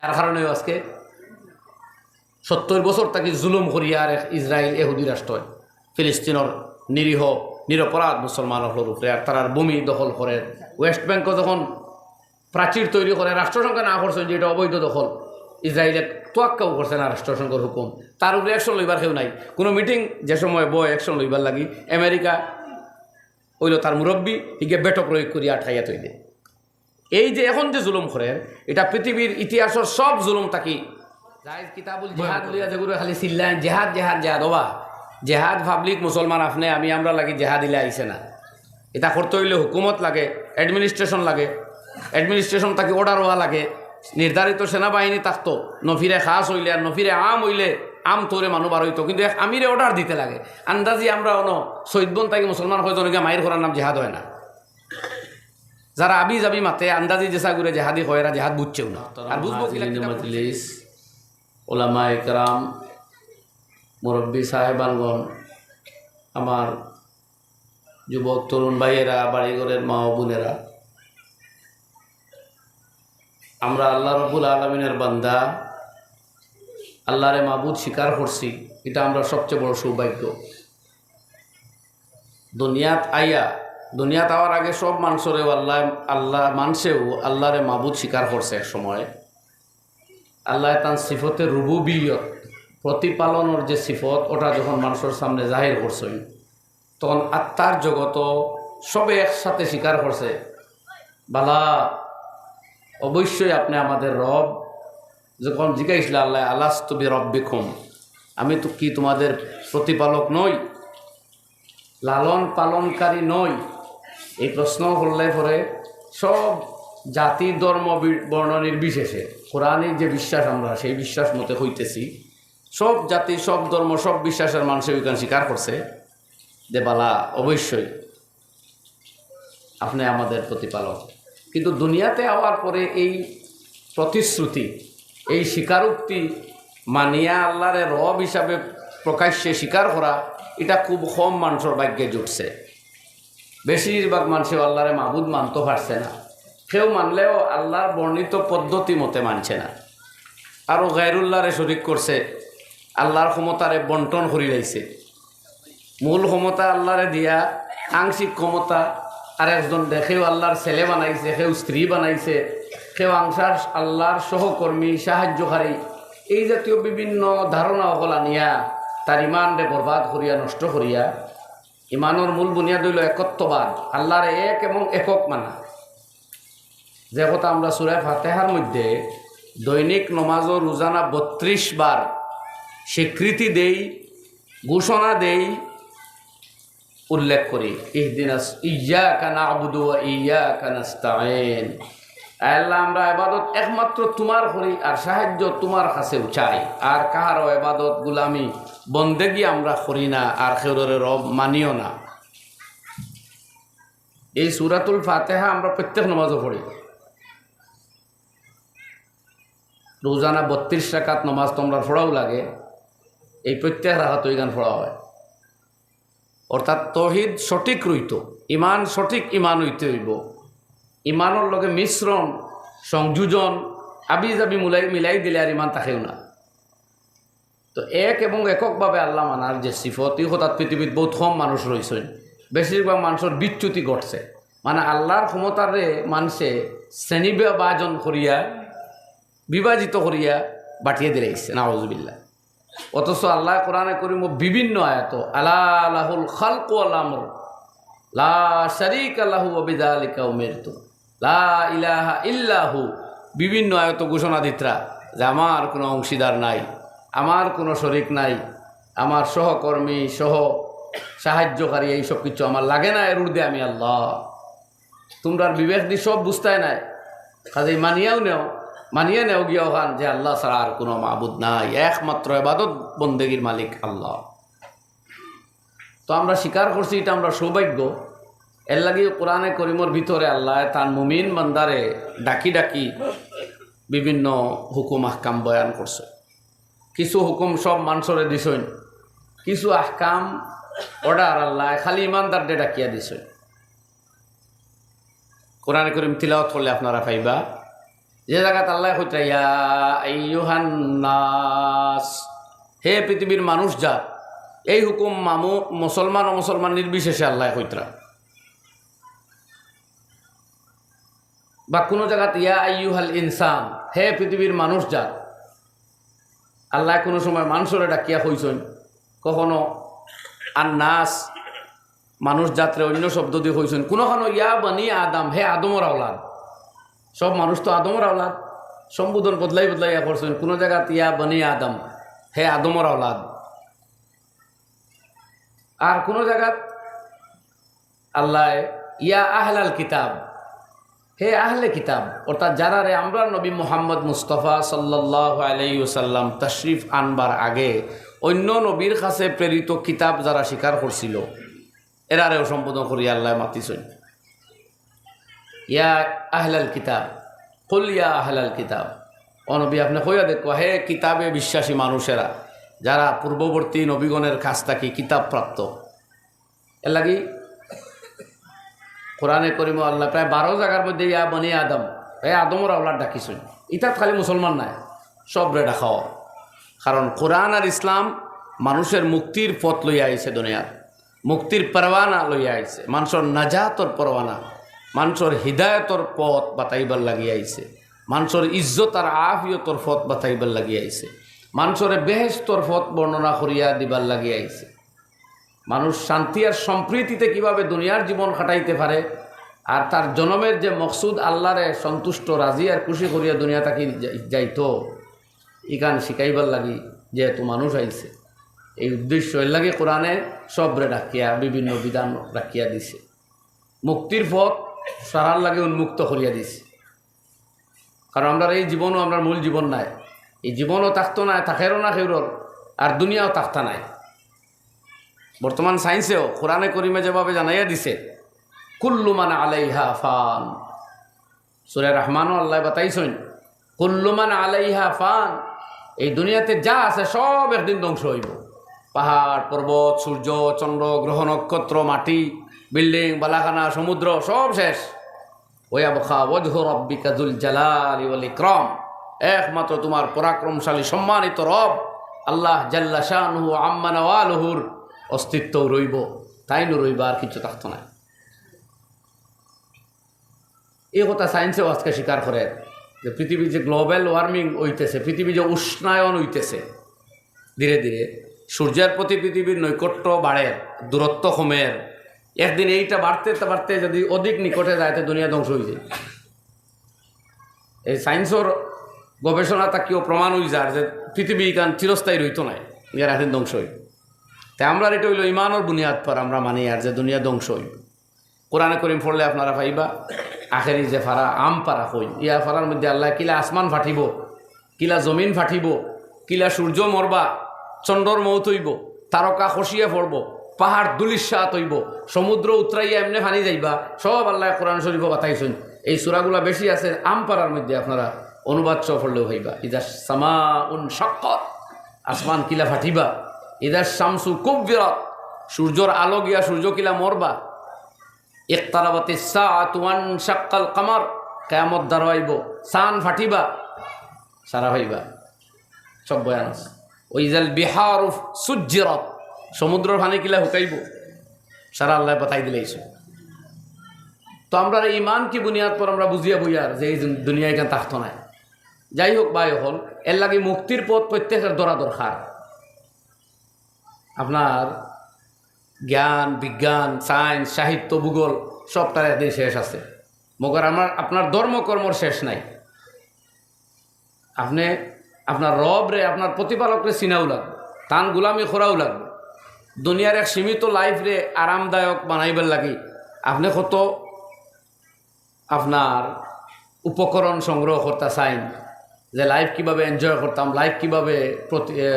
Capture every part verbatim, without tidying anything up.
যার কারণে আজকে সত্তর বছর থাকি জুলুম করিয়া আর এক ইসরায়েল এহুদি রাষ্ট্র ফিলিস্তিনর নিরীহ নিরপরাধ মুসলমান অকলর উপরে আর তারার ভূমি দখল করে। ওয়েস্ট ব্যাংকও যখন প্রাচীর তৈরি করে রাষ্ট্রসংঘে না করছইন যে এটা অবৈধ দখল, ইসরায়েলে তোয়াক্কাও করছে না রাষ্ট্রসংঘর হুকুম, তার উপরে অ্যাকশন লইবার কেউ নাই। কোনো মিটিং যে সময় বয় অ্যাকশন লইবার লাগি, আমেরিকা অইলো তার মুরব্বী, হিগে বেটো প্রয়োগ করিয়া আটকাইয়া থই দে। এই যে এখন যে জুলুম করের, এটা পৃথিবীর ইতিহাসর সব জুলুম থাকি। জায়েজ কিতাবুল জিহাদ লইয়া যেগুলো খালি চিল্লায়, "জেহাদ, জেহাদ, জেহাদ।" ওবা, জেহাদ পাবলিক মুসলমান আপনে আমি আমরার লাগি জেহাদ ইলা আইছে না। এটা করতে অইলে হুকুমত লাগে, অ্যাডমিনিস্ট্রেশন লাগে, অ্যাডমিনিস্ট্রেশন থাকি অর্ডার অওয়া লাগে, নির্ধারিত সেনাবাহিনী থাকতো, নফিরে খাস অইলে আর নফিরে আম অইলে আম তৌরে মানু বার অইতো, কিন্তু এক আমিরে অর্ডার দিতে লাগে। আন্দাজি আমরা অনো সৈদবন থাকি মুসলমান কয়জনকে মাইর করার নাম জেহাদ অয় না। যারা আবি যাবি মাতে আন্দাজি যেসা করে জেহাদি কয়, এরা জেহাদ বুঝছেও না। আর বুঝবো কি হাজিরিনে মজলিস, ওলামায়ে কেরাম, মুরব্বী সাহেবানগণ, আমার যুবক তরুণ ভাইয়েরা, বাড়িঘরের মা ও বোনেরা, আমরা আল্লাহ রব্বুল আলামিনের বান্দা, আল্লাহরে মাবুদ স্বীকার করছি, এটা আমরা সবচেয়ে বড় সৌভাগ্য। দুনিয়াত আইয়া, দুনিয়াত আওয়ার আগে সব মানষরেও আল্লাহ, আল্লাহ মানষেও আল্লাহরে মাবুদ স্বীকার করছে এক সময়। আল্লাহ তান সিফতে রুবুবিয়ত, প্রতিপালনর যে সিফত, ওটা যখন মানষর সামনে জাহির করছইন, তখন আত্মার জগত সবে একসাথে স্বীকার করছে, "বালা, অবশ্যই আপনি আমাদের রব।" যখন জিজ্ঞাসা আল্লাহ, "আলাস্তু বি রব্বিকুম, আমি তো কি তোমাদের প্রতিপালক নই, লালন পালনকারী নই?" এই প্রশ্ন করলে পরে সব জাতি, ধর্ম, বি-, বর্ণ নির্বিশেষে কোরআনে যে বিশ্বাস, আমরা সেই বিশ্বাস মতে হইতেছি। সব জাতি, সব ধর্ম, সব বিশ্বাসের মানুষে ওইখানে স্বীকার করছে যে, "বালা, অবশ্যই আপনি আমাদের প্রতিপালক।" কিন্তু দুনিয়াতে আওয়ার পরে এই প্রতিশ্রুতি, এই স্বীকারোক্তি মানিয়া আল্লাহরে রব হিসাবে প্রকাশ্যে স্বীকার করা, এটা খুব কম মানষর ভাগ্যে জুটছে। বেশিরভাগ মানষেও আল্লাহরে মাবুদ মানতে পারছে না। কেউ মানলেও আল্লাহর বর্ণিত পদ্ধতি মতে মানছে না। আরও গায়রুল্লাহরে শরিক করছে, আল্লাহর ক্ষমতারে বন্টন করি লাইছে। মূল ক্ষমতা আল্লাহরে দিয়া, আংশিক ক্ষমতা আর একজন দেখেও আল্লাহর ছেলে বানাইছে, কেউ স্ত্রী বানাইছে, কেউ আংশার আল্লাহর সহকর্মী, সাহায্যকারী, এই জাতীয় বিভিন্ন ধারণা অকল আনিয়া তার ইমানরে বরবাদ করিয়া, নষ্ট করিয়া। ইমানর মূল বুনিয়াদ অইলো একত্ববাদ, আল্লাহরে এক এবং একক মানা। যে কথা আমরা সূরা ফাতিহার মধ্যে দৈনিক নমাজও রোজানা বত্রিশ বার স্বীকৃতি দেই, ঘোষণা দেই, উল্লেখ করি, "ইহদিনাস, ইয়াকা না'বুদু ওয়া ইয়াকা নাস্তাইন।" আয় আল্লাহ, আমরা ইবাদত একমাত্র তোমার করি আর সাহায্য তোমার কাছেও চাই, আর কাহারও ইবাদত, গুলামি, বন্দেগী আমরা করি না, আর কেউরে রব মানিও না। এই সূরাতুল ফাতিহা আমরা প্রত্যেক নমাজও পড়ি। রোজানা বত্রিশ রাকাত নমাজ তো আমরা পড়াও লাগে, এই প্রত্যেক রাকাত ওইখান পড়া হয়। অর্থাৎ তৌহিদ সঠিক রইতো, ইমান সঠিক ইমান হইতে হইব। ইমানর লগে মিশ্রণ, সংযোজন, আবি যাবি মিলাই, মিলাই দিলে আর ইমান থাকেও না। তো এক এবং এককভাবে আল্লাহ মানার যে সিফত, ই কথাত পৃথিবীত বহুত কম মানুষ রইছইন। বেশিরভাগ মানুষর বিচ্যুতি ঘটছে, মানে আল্লাহর ক্ষমতারে মানষে শ্রেণী বিভাজন করিয়া, বিভাজিত করিয়া বাটিয়ে দিলাইছে, নাউজুবিল্লাহ। অথচ আল্লাহ কোরআনে করিম বিভিন্ন আয়াত, "আলা লাহুল খালকু ওয়াল আমর, লা শারীকা লাহু ওয়া বিযালিকা উমিরতু, লা ইলাহা ইল্লাহু", বিভিন্ন আয়াত ঘোষণা দিতরা যে আমার কোনো অংশীদার নাই, আমার কোনো শরিক নাই, আমার সহকর্মী, সহ সাহায্যকারী, এই সব কিছু আমার লাগে না, এর ঊর্ধ্বে আমি আল্লাহ। তোমরার বিবেক দি সব বুঝতায় নায়, কাজেই মানিয়াও নেও, মানিয়া নেও গিয়া ওখান যে আল্লাহ ছাড়া আর কোনো মাবুদ নাই, একমাত্র ইবাদত বন্দেগীর মালিক আল্লাহ। তো আমরা স্বীকার করছি, এটা আমরা সৌভাগ্য। এর লাগি কোরআনে করিমর ভিতরে আল্লাহ তার মুমিন বান্দারে ডাকি ডাকি বিভিন্ন হুকুম আহকাম বয়ান করছে। কিছু হুকুম সব মানষরে দিছইন, কিছু আহকাম, অর্ডার আল্লাহ খালি ইমানদাররে ডাকিয়া দিছইন। কোরআনে করিম তিলাওয়াত করলে আপনারা পাইবা, যে জাগাত আল্লায় কইতরা, "ইয়া আইয়ুহান নাস", হে পৃথিবীর মানুষ জাত, এই হুকুম মামু-, মুসলমান অমুসলমান নির্বিশেষে আল্লায় কইতরা। বা কুনু জাগাত "ইয়া আইয়ুহাল ইনসান", হে পৃথিবীর মানুষ জাত, আল্লায় কুনু সময় মানষরে ডাকিয়া কইছইন, কখনো আন নাস, মানুষ জাতরে অইন্য শব্দ দি কইছইন, কুনুখানো "ইয়া বনি আদম", হে আদমর আওলাদ। সব মানুষ তো আদমর আওলাদ, সম্বোধন বদলাই বদলাইয়া করছইন। কুনু জাগাত "ইয়া বনি আদম", হে আদমর আওলাদ। আর কুনু জাগাত আল্লায় "ইয়া আহলাল কিতাব", হে আহলে কিতাব, অর্থাৎ যারারে আমরার নবী মুহাম্মদ মুস্তফা সাল্লাল্লাহু আলাইহি ওয়াসাল্লাম তশরিফ আনবার আগে অইন্য নবীর কাছে প্রেরিত কিতাব যারা স্বীকার করছিল, এরারেও সম্বোধন করি আল্লায় মাতিছইন, "ইয়া আহলাল কিতাব, কুল ইয়া আহলাল কিতাব।" ও নবী, আপনে কইয়া দেখো, হে কিতাবে বিশ্বাসী মানুষেরা, যারা পূর্ববর্তী নবীগণের কাছ থাকি কিতাব প্রাপ্ত। এর লাগি কোরআনে করিমো আল্লায় প্রায় বারো জাগার মধ্যে "ইয়া বনি আদম", হে আদমর আওলাদ ডাকিছইন। ইতাত খালি মুসলমান নায়, সবরে ডাকা অয়। কারণ কোরআন আর ইসলাম মানুষের মুক্তির পথ লইয়া আইছে দুনিয়াত, মুক্তির পরওয়ানা লইয়া আইছে, মানষর নাজাতর পরওয়ানা, মানষর হিদায়তর পথ বাতাইবার লাগি আইছে, মানষর ইজ্জত আর আফিয়তর পথ বাতাইবার লাগি আইছে, মানষরে বেহেশতর পথ বর্ণনা করিয়া দিবার লাগি আইছে। মানুষ শান্তি আর সম্প্রীতিতে কিভাবে দুনিয়ার জীবন কাটাইতে পারে, আর তার জনমের যে মকসুদ আল্লারে সন্তুষ্ট, রাজি আর খুশি করিয়া দুনিয়া থাকি যাই-, যাইতো, ইখান শিখাইবার লাগি যেহেতু মানুষ আইছে, এই উদ্দেশ্য, এর লাগি কোরআনে সবরে ডাকিয়া বিভিন্ন বিধান রাখিয়া দিছে। মুক্তির পথ সারার লাগি উন্মুক্ত করিয়া দিছে। কারণ আমরার এই জীবনও আমরার মূল জীবন নায়, এই জীবনও থাকতো নায়, থাকেরও না কেউরর, আর দুনিয়াও থাকতা নায়। বর্তমান সায়েন্সেও কোরআনে করিমে যেভাবে জানাইয়া দিছে, "কুল্লু মান আলাইহা ফান।" সূরা রহমানও আল্লায় বাতাইছইন, "কুল্লু মান আলাইহা ফান।" এই দুনিয়াতে যা আছে সব একদিন ধ্বংস অইবো। পাহাড়, পর্বত, সূর্য, চন্দ্র, গ্রহ, নক্ষত্র, মাটি, বিল্ডিং, বালাখানা, সমুদ্র, সব শেষ। "ওয়া ইয়াবকা ওয়াজহু রাব্বিকা যুল জালালি ওয়াল ইকরাম।" একমাত্র তোমার পরাক্রমশালী সম্মানিত রব আল্লাহ জাল্লা শানুহু আম্মা নওয়ালুহুর অস্তিত্ব রইবো, তাইন রইবা, আর কিচ্ছু থাকতো না। এই কথা সায়েন্সেও আজকে স্বীকার করে যে পৃথিবীর যে গ্লোবাল ওয়ার্মিং অইতেছে, পৃথিবী যে উষ্ণায়ন অইতেছে, ধীরে ধীরে সূর্যের প্রতি পৃথিবীর নৈকট্য বাড়ের, দূরত্ব কমের। একদিন এইটা বাড়তে বাড়তে যদি অধিক নিকটে যায়, তো দুনিয়া ধ্বংস অইযায়। এই সায়েন্সর গবেষণা থাকিও প্রমাণ অইযার যে পৃথিবী ইখান চিরস্থায়ী রইতো নায়, ইয়ার একদিন ধ্বংস অইবো। তাই আমরার ইটা অইলো ইমানর বুনিয়াদ পর আমরা মানি আর যে দুনিয়া ধ্বংস অইবো। কোরআনে করিম পড়লে আপনারা পাইবা, আখেরি যে পারা, আম পারা কইন, ইয়া পারার মধ্যে আল্লায় কিলা আসমান ফাটিবো, কিলা জমিন ফাটিবো, কিলা সূর্য মরবা, চন্দ্রর মউত অইবো, তারকা খসিয়া পড়বো, পাহাড় ধুলিস্যাৎ অইবো, সমুদ্র উতরাইয়া এমনে পানি যাইবা, সব আল্লায় কোরআন শরীফো বাতাইছইন। এই সূরাগুলা বেশি আছে আম পারার মধ্যে, আপনারা অনুবাদ সহ পড়লেও পাইবা। ইযা সামাউন শাক্কাত, আসমান কিলা ফাটিবা, ইযা শামসু কুব্বিরাত, সূর্যর আলো গিয়া সূর্য কিলা মরবা, ইকতারাবাতিস সাআতু ওয়ানশাক্কাল কামার, কিয়ামত দাঁড়াইবো, চান ফাটিবা, সারা পাইবা, সব বয়ান আছে। ওয়া ইযাল বিহারু সুজ্জিরাত, সমুদ্রর পানি কিলা হুকাইবো, সারা আল্লায় বাতাই দিলাইছইন। তো আমরার ইমান কি বুনিয়াদ পর আমরা বুঝিয়া বইয়ার যে এই দুনিয়া ইখান থাকতো নায়। যাই হোক ভাই অকল, এর লাগি মুক্তির পথ প্রত্যেকের ধরা দরকার। আপনার জ্ঞান, বিজ্ঞান, সায়েন্স, সাহিত্য, ভূগোল, সবটার একদিন শেষ আছে। মগর আমার, আপনার ধর্ম কর্মর শেষ নাই। আপনে আপনার রবরে, আপনার প্রতিপালকরে চিনাও লাগবো, তান গোলামি করাও লাগবো। দুনিয়ার এক সীমিত লাইফরে আরামদায়ক বানাইবার লাগি আপনে কত আপনার উপকরণ সংগ্রহ করতা চাইন, যে লাইফ কিভাবে এনজয় করতাম, লাইফ কিভাবে প্রতি-, এ,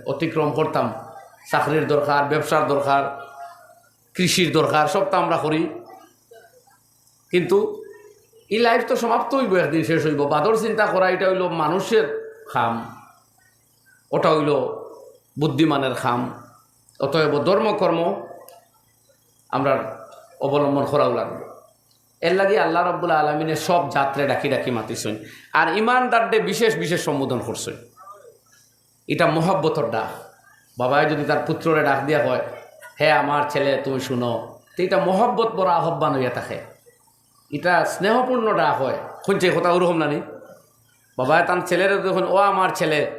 অতিক্রম করতাম। চাকরির দরকার, ব্যবসার দরকার, কৃষির দরকার, সবতা আমরা করি। কিন্তু ই লাইফ তো সমাপ্ত অইবো, একদিন শেষ অইবো। বাদর চিন্তা করা, ইটা অইলো মানুষের কাম, ওটা অইলো বুদ্ধিমানের কাম। অতএব ধর্মকর্ম আমরা অবলম্বন করাও লাগবো। এর লাগি আল্লাহ রাব্বুল আলামিনে সব জাতরে ডাকি ডাকি মাতিছইন। আর ইমানদাররে বিশেষ বিশেষ সম্বোধন করছইন। ইটা মহব্বতর ডাক। বাবায় যুদি তার পুত্ররে ডাক দিয়া কয়, "হে আমার ছেলে, তুমি শুনো", তে ইটা মহব্বত ভরা আহ্বান অইয়া থাকে। ইটা স্নেহপূর্ণ ডাক অয়। হুনছে কথা ওরকম না নি? বাবায় তান ছেলেরে যখন, "ও আমার ছেলে",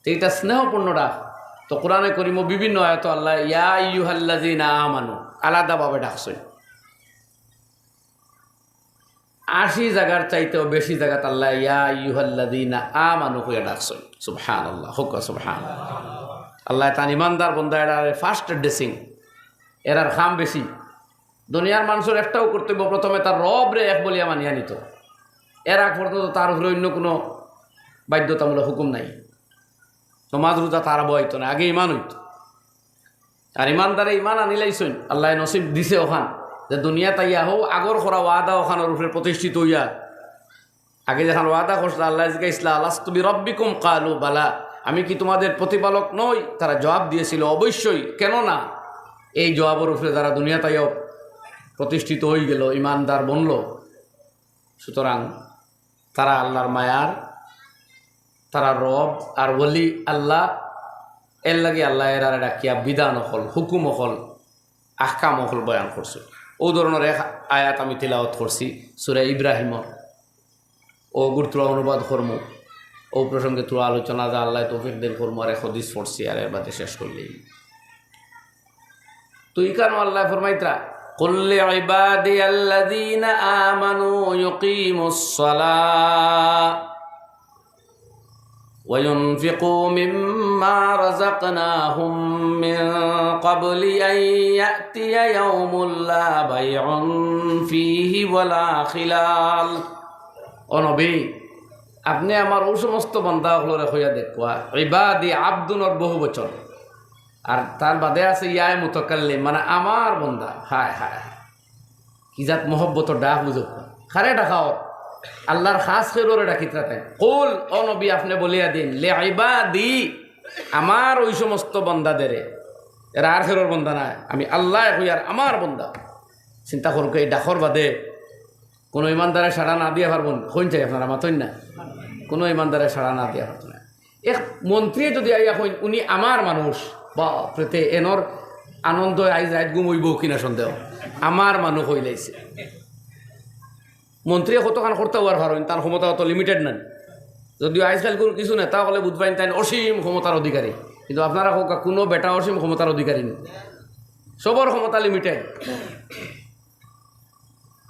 তে ইটা স্নেহপূর্ণ ডাক। তো কোরআনে করিমও বিভিন্ন আয়াতো আল্লায় ইয়া আইয়ুহাল্লাযীনা আমানু আলাদাভাবে ডাকছইন। আশি জাগার চাইতেও বেশি জাগাত আল্লায় ইয়া আইয়ুহাল্লাযীনা আমানু কইয়া ডাকছইন। সুবহানাল্লাহ, কউক্কা সুবহানাল্লাহ। আল্লায় তান ইমানদার বন্দা এরারে first addressing, এরার কাম বেশি। দুনিয়ার মানষর একটাউ কর্তব্য, প্রথমে তার রবরে এক বলিয়া মানিয়া নিতো। এর আগ পর্যন্ত তার উপরে অইন্য কুনু বাধ্যতামূলক হুকুম নাই। নমাজ রোজা তার আবো অইতো না, আগে ইমান অইতো। আর ইমানদারে ইমান আনিলাইছইন, আল্লায় নসিব দিছে অখান, যে দুনিয়াত আইয়া হউ আগর করা ওয়াদা অখানর উপরে প্রতিষ্ঠিত অইয়া। আগে যেখান ওয়াদা করছিল, আল্লায় জিকাইছলা, "আলাস্তু বিরাব্বিকুম?" ক্বালু বালা, "আমি কি তোমাদের প্রতিপালক নই?" তারা জবাব দিয়েছিল, "অবশ্যই, কেন না?" এই জবাবর উপরে যারা দুনিয়াত আইয়াও প্রতিষ্ঠিত অইগেলো, ইমানদার বনলো, সুতরাং তারা আল্লার মায়ার, তারা রব আর ওলি আল্লা। এর লাগি আল্লায় এরারে ডাকিয়া বিধান অকল, হুকুম অকল, আহকাম অকল বয়ান করছইন। অউ ধরনর এক আয়াত আমি তিলাওয়াত করছি সূরা ইব্রাহিমর। অউ গুরুত্ব অনুবাদ করমু, অউ প্রসঙ্গে থুড়া আলোচনা যা আল্লায় তৌফিক দেইন করমু, আর এক হাদিস পড়ছি, আর এর বাদে শেষ করিলাই। তো ইখানো আল্লায় ফরমাইতরা, "কুল লিইবাদিয়াল্লাযীনা আমানু ইয়াকিমুস সালাহ ওয়া ইউনফিকু মিম্মা রাযাকনাহুম মিন ক্বাবলি আন ইয়াতিয়া ইয়াউমুল লা বাইউন ফীহি ওয়ালা খিলাল।" ও নবী, আপনে আমার অউ সমস্ত বান্দা অকলরে কইয়া দেখউক্কা, ইবাদি আব্দুনর বহু বচন, আর তার বাদে আছে ইয়ায়ে মুতাকাল্লিম, মানে আমার বান্দা। হায় হায় হায়, কি জাত মহব্বতর ডাক বুঝউক্কা। কারে ডাকা অর? আল্লার খাস কেউরে ডাকিতরা তাইন। কুল, ও নবী, আপনে বলিয়া দেইন, লিইবাদি, আমার অউ সমস্ত বান্দাদেরে, এরা আর কেউর বান্দা নায়, আমি আল্লায় কইয়ার আমার বান্দা। চিন্তা করউক্কা, এই ডাকর বাদে কুনু ইমানদারে সাড়া না দিয়া পারবো নি? কইন চাই আপনারা, মাতইন না? কুনু ইমানদারে সাড়া না দিয়া পারতো না। এক মন্ত্রী যুদি আইয়া কইন, "উনি আমার মানুষ", বাপরে, তে এনর আনন্দ আইজ রাইত ঘুম অইবো কিনা সন্দেহ। আমার মানুষ কইলাইছে। মন্ত্রীয়ে কতখান করতা অওয়ার পারইন, তান ক্ষমতা অত limited নায়। যুদিও আইজকাইল কুনু কিছু নেতা অকলে বুঝ পাইন তাইন অসীম ক্ষমতার অধিকারী, কিন্তু আপনারা কউক্কা কুনু বেটা অসীম ক্ষমতার অধিকারী নি? সবর ক্ষমতা limited।